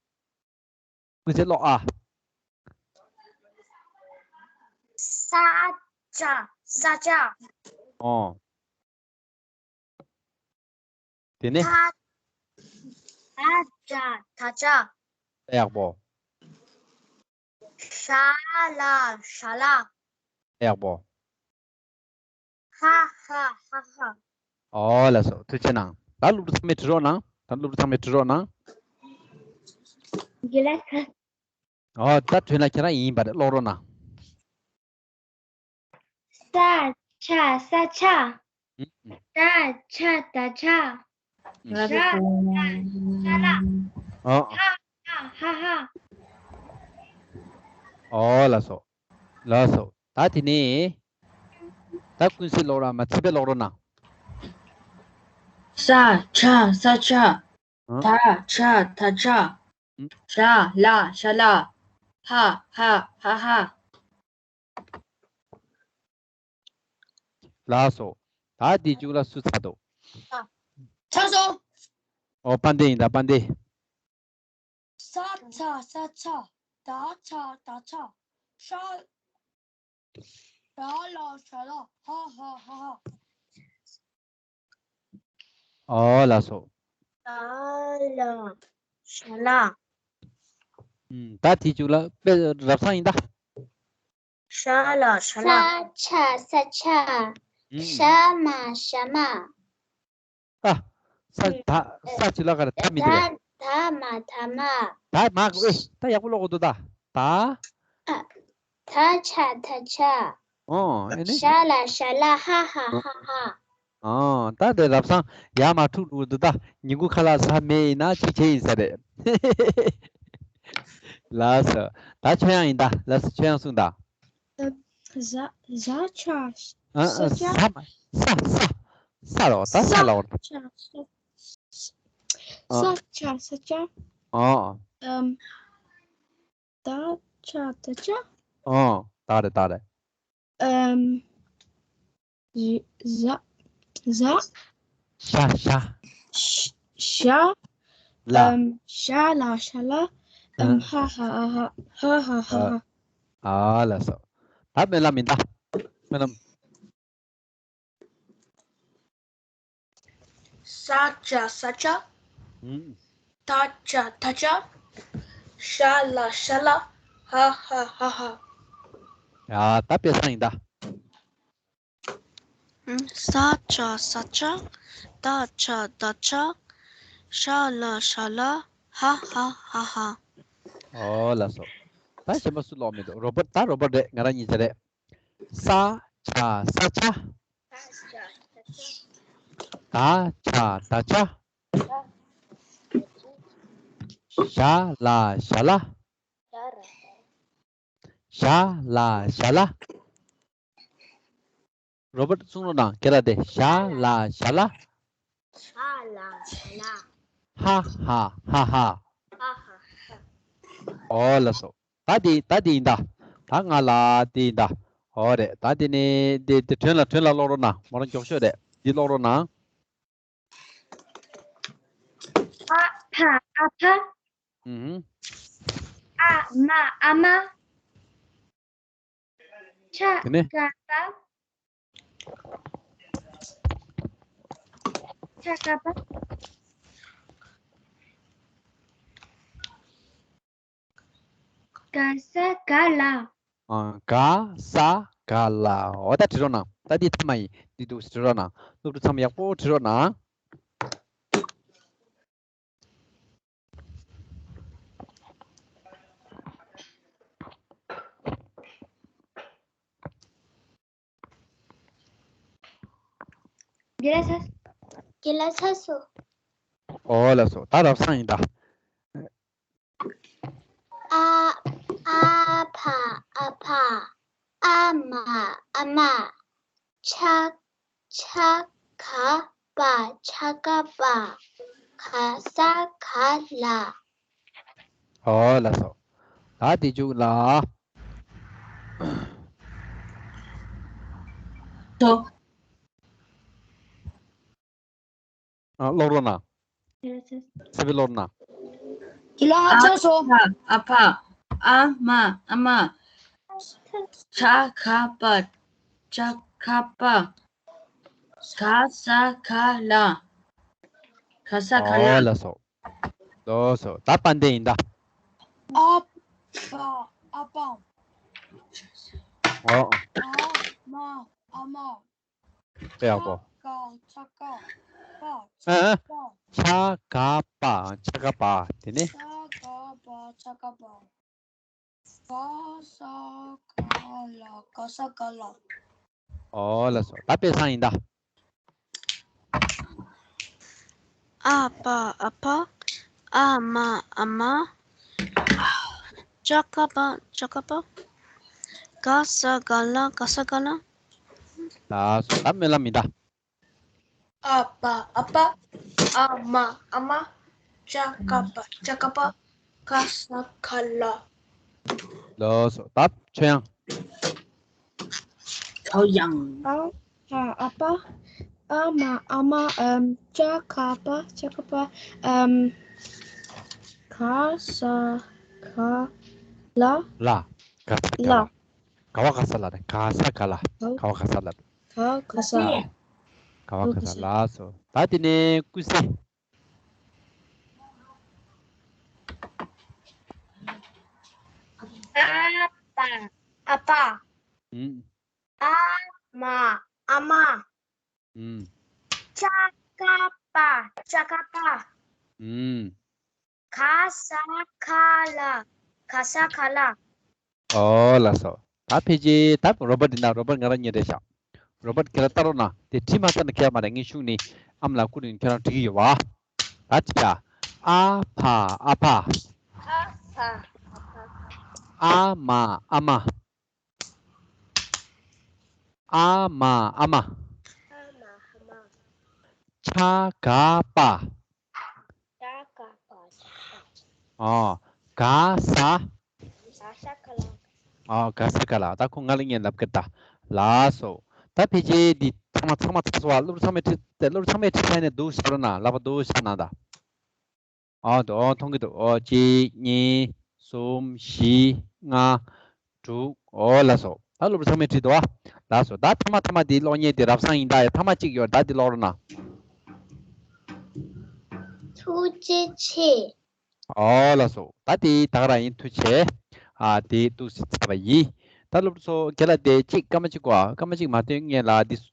ཀུན་གསལ་ཀློག་ཨ། ས་ཆ། ས་ཆ། ཨོ། དེ་ནས། ད། ད་ཆ། ད་ཆ། ཡག་པོ། ཤ་ལ་ཤ་ལ། ཡག་པོ། ཧ་ཧ་ཧ་ཧ། ཨོ་ལགས་སོ། ཐུགས་རྗེ་གནང་། ད་སློབ་ཕྲུག་ཚང་མས་བྲིས་རོགས་གནང་། ད་སློབ་ཕྲུག་ཚང་མས་བྲིས་རོགས་གནང་། རྒན་ལགས། ཨོ་ད་དྲན་ལ་ཁྱེད་རང་ཡིན་པ་རེད། ཀློག་རོགས་གནང་། ས་ཆ་ས་ཆ། ཨུ། ད་ཆ་ད་ཆ། ང་ཤ་ལ་ཤ་ལ། ཨོ། ཧ་ཧ་ཧ་ཧ། ཨོ་ལགས་སོ། ལགས་སོ། ད་དེ་ནས། ད་ཀུན་གསལ་ཀློག་རོགས། མ་ཚིག་པའི་ཀློག་རོགས་གནང་། ས་ཆ་ས་ཆ། ཨང་། ད་ཆ་ད་ཆ། ཨང་། ཤ་ལ་ཤ་ལ། ཧ་ཧ་ཧ་ཧ། ལགས་སོ། ད་འདི་མཇུག་ལ་སུ་ཚར་འདུག་ཚར་སོང་། ཨོ་དཔལ་ལྡན་ཡིན་ད། དཔལ་ལྡན། ས་ཆ་ས་ཆ། ད་ཆ་ད་ཆ། ཤ། ཤ་ལ་ཤ་ལ། ཧ་ཧ་ཧ་ཧ། ཨོ་ལགས་སོ། ཤ་ལ་ཤ་ལ། ཨུམ། ད་དེ་མཇུག་ལ་དཔེ་རབ་གསང་ཡིན་ད། ཤ་ལ་ཤ་ལ། ས་ཆ་ས་ཆ། ཨུམ། ཤ་མ་ཤ་མ། ཨ། ས་ད་ས་ཅི་ལ་ག་རེ་ད་མི་འདུག་གས། ད་མ་ད་མ། ད་མ་གི་ཨོ་ད་ཡག་པོ་ཀློག་དགོས་འདུག་ད། ད། ཨ། ད་ཆ་ད་ཆ། ཨོ་ཨེ་ནི། ཤ་ལ་ཤ་ལ། ཧ་ཧ་ཧ་ཧ། ཨོ་ད་དེ་རབ་གསང་ཡར་མར་འཁྲུག་འགྲོ་གི་འདུག་ད། ཉིན་གུང་ཁ་ལག་ཟ་མེད་ཡིན་ན་ཅིག་བྱས་ཡིན་ས་རེད། ལགས་སོ། ད་ཆོས་དབྱངས་ཡིན་ད། ལགས་སོ། ཆོས་དབྱངས་གསུངས་ད། ཟ་ཟ་ཆ་ཨ་ཨ་ས་ཆ། ས་མ་ས་ས་ས་རོ། ད་ས་ལ་འོ། ས་ཆ་ས་ས་ཆ་ས་ཆ། ཨ། ཨམ། ད་ཆ་ད་ཆ། ཨ། ད་རེད་ད་རེད། ཨམ། ཟ་ཟ། ཤ་ཤ། ཤ་ཤ། ལ། ཨམ། ཤ་ལ་ཤ་ལ། ཨམ། ཨ། ཧ་ཧ་ཨ་ཧ། ཧ་ཧ་ཧ་ཧ། ཨ། ཨ་ལགས་སོ། ད་སྨོན་ལམ་ཡིན་ད། སྨོན་ལམ། ས་ཆ་ས་ཆ། ཨུམ། ད་ཆ་ད་ཆ། ཤ་ལ་ཤ་ལ། ཧ་ཧ་ཧ་ཧ། ཡ་ད་དཔེ་བཟང་ཡིན་ད། ཨུམ། ས་ཆ་ས་ཆ། ད་ཆ་ད་ཆ། ཤ་ལ་ཤ་ལ། ཧ་ཧ་ཧ་ཧ། ཨོ་ལགས་སོ། ད་གཞན་པ་སུ་ཀློག་མི་འདུག་རོ་བར་ད་རོ་བར་རེད། ང་རང་གཉིས་ཆ་རེད། ས་ཆ་ས་ཆ། ད་ཆ་ད་ཆ། ཤ་ལ་ཤ་ལ། ཤ་ལ་ཤ་ལ། རོ་བར་གསུང་རོགས་གནང་། ཁྱེད་རང་དེ་ཤ་ལ་ཤ་ལ། ཤ་ལ་ཤ་ལ། ཧ་ཧ་ཧ་ཧ། ཧ་ཧ་ཧ། ཨོ་ལགས་སོ། ད་དེ་ད་དེ་ཡིན་ད། ད་ང་ལ་དེ་ཡིན་ད། ཨོ་རེད། ད་དེ་ནས་དེ་དེ་དྲན་ལ་དྲན་ལ་ཀློག་རོགས་གནང་། མོ་རང་མགྱོགས་ཤོས་རེད། འདི་ཀློག་རོགས་གནང་། ཨ་ཕ་ཨ་ཕ། ཨུ་ཧུ། ཨ་མ་ཨ་མ། ཆ་དེ་ནས། ག་པ། ཆ་ག་པ། ག་ས་ག་ལ། ཨ། ག་ས་ག་ལ། འོ་ད་བྲིས་རོགས་གནང་། ད་འདི་ཐ་མ་ཡིན། འདི་འདུག་སེ་བྲིས་རོགས་གནང་། སློབ་ཕྲུག་ཚང་མ་ཡག་པོ་བྲིས་རོགས་གནང་། རྒན་ལགས་ཚར། རྒན་ལགས་ཚར་སོང་། ཨོ་ལགས་སོ། ད་རབ་གསང་ཡིན་ད། ཨ། ཨ་ཕ་ཨ་ཕ། ཨ་མ་ཨ་མ། ཆ། ཆ་ག་པ། ཆ་ག་པ། ག་ས་ག་ལ། ཨོ་ལགས་སོ། ད་དེ་འཇུག་ལ། དོ། ཨ། ཀློག་རོགས་གནང་། ཚེ་འཕེལ་ཀློག་རོགས་གནང་། ཁྱེད་རང་ཨ་ཅག་སོ། ཨ་ཕ། ཨ་མ། ཨ་མ། ཅ་ག་པ། ཅ་ག་པ། ག་ས་ག་ལ། ག་ས་ག་ལ། ཨོ་ལགས་སོ། ལགས་སོ། ད་དཔལ་ལྡན་ཡིན་ད། ཨ་ཕ། ཨ་ཕ། ཨོ། ཨ་མ། ཨ་མ། དཔེ་ཡག་པོ། ཅ་ག་ཅ་ག་པ། ཨ། ཨ། ཅ་ག་པ། ཅ་ག་པ། དེ་ནས། ཅ་ག་པ། ཅ་ག་པ། ག་ས་ག་ལ། ག་ས་ག་ལ། ཨོ་ལགས་སོ། ད་དཔེ་བཟང་ཡིན་ད། ཨ་ཕ། ཨ་ཕ། ཨ་མ། ཨ་མ། ཅ་ག་པ། ཅ་ག་པ། ག་ས་ག་ལ། ག་ས་ག་ལ། ལགས་སོ། ད་སྨོན་ལམ་ཡིན་ད། ཨ་ཕ། ཨ་ཕ། ཨ་མ། ཨ་མ། ཅ་ག་པ། ཅ་ག་པ། ག་ས་ག་ལ། ལགས་སོ། ད་ཆོས་དབྱངས། ཆོས་དབྱངས། ཨ་ཕ། ཨ་ཕ། ཨ་མ། ཨ་མ། ཨམ། ཅ་ག་པ། ཅ་ག་པ། ཨམ། ག་ས་ག་ལ། ལ། ག་ས་ག་ལ། ལ། ག་བ་ག་ས་ལ་རེད། ག་ས་ག་ལ། ག་ག་བ་ག་ས་ལ་རེད། ག་ག་ས། ག་བ་ག་ས། ལགས་སོ། ད་དེ་ནས་ཀུན་གསལ། ཨ་ཕ། ཨ་ཕ། ཨུམ། ཨ་མ། ཨ་མ། ཨུམ། ཅ་ག་པ། ཅ་ག་པ། ཨུམ། ག་ས་ག་ལ། ག་ས་ག་ལ། ཨོ་ལགས་སོ། ད་ཕལ་ཆེར་ད་རོ་བར་འདི་ན་རོ་བར་ང་རང་ཉིད་རེད་ཤག་རོ་བར་ཁྱེད་རང་ལྟ་རོགས་གནང་། དེ་བྲིས་མ་ཚར་ན་ཁྱད་མ་རེད། ངས་གཞུག་ནས་ཨ་མ་ལགས་བསྐུར་ཡོང་། ཁྱེད་རང་འབྲི་གི་ཡོད་པ། ད་བྲིས་ཡ། ཨ་ཕ། ཨ་ཕ། ཨ་ཕ། ཨ་མ། ཨ་མ། ཨ་མ། ཨ་མ། ཨ་མ། ཨ་མ། ཅ་ག་པ། ཅ་ག་པ། ཨོ། ག་ས། ག་ས་ག་ལ། ཨོ། ག་ས་ག་ལ། ད་ཁོ་ང་ལ་ངས་ལབ་ཀྱི་ད། ལགས་སོ། ད་ཕལ་ཆེར་འདི་ཚང་མ་ཚང་མ་ཚར་སོང་བ། སློབ་ཕྲུག་ཚང་མས་བྲིས་ཏེ། སློབ་ཕྲུག་ཚང་མས་བྲིས་ཚར་ནས་འདུག་ཟེར་རོགས་གནང་། ལག་པ་འདུག་བཞག་གནང་ད། ཨོ་འདུག་ཨོ་མཐོང་གི་འདུག་ཨོ་གཅིག་གཉིས། གསུམ། བཞི། ལྔ། དྲུག་ཨོ་ལགས་སོ། ད་སློབ་ཕྲུག་ཚང་མས་བྲིས་འདུག་ཨ། ལགས་སོ། ད་ཐ་མ་ཐ་མ་འདི་ཀློག་མཁན་དེ་རབ་བཟང་ཡིན་ད། ཡ་ཐ་མ་གཅིག་ཡོད་ད། འདི་ཀློག་རོགས་གནང་། ཐུགས་རྗེ་ཆེ། ཨོ་ལགས་སོ། ད་དེ་ད་ག་རང་ཡིན། ཐུགས་རྗེ་ཆེ། ཨ་དེ་འདུག་སེ་ཚར་བ་ཡིན། ད་སློབ་ཕྲུག་ཚོ་ཁྱེད་ལ་དེ་གཅིག་སྐར་མ་གཅིག་གོ་ཨ། སྐར་མ་གཅིག་མ་སྟོན་སྔོན་ལ་འདི་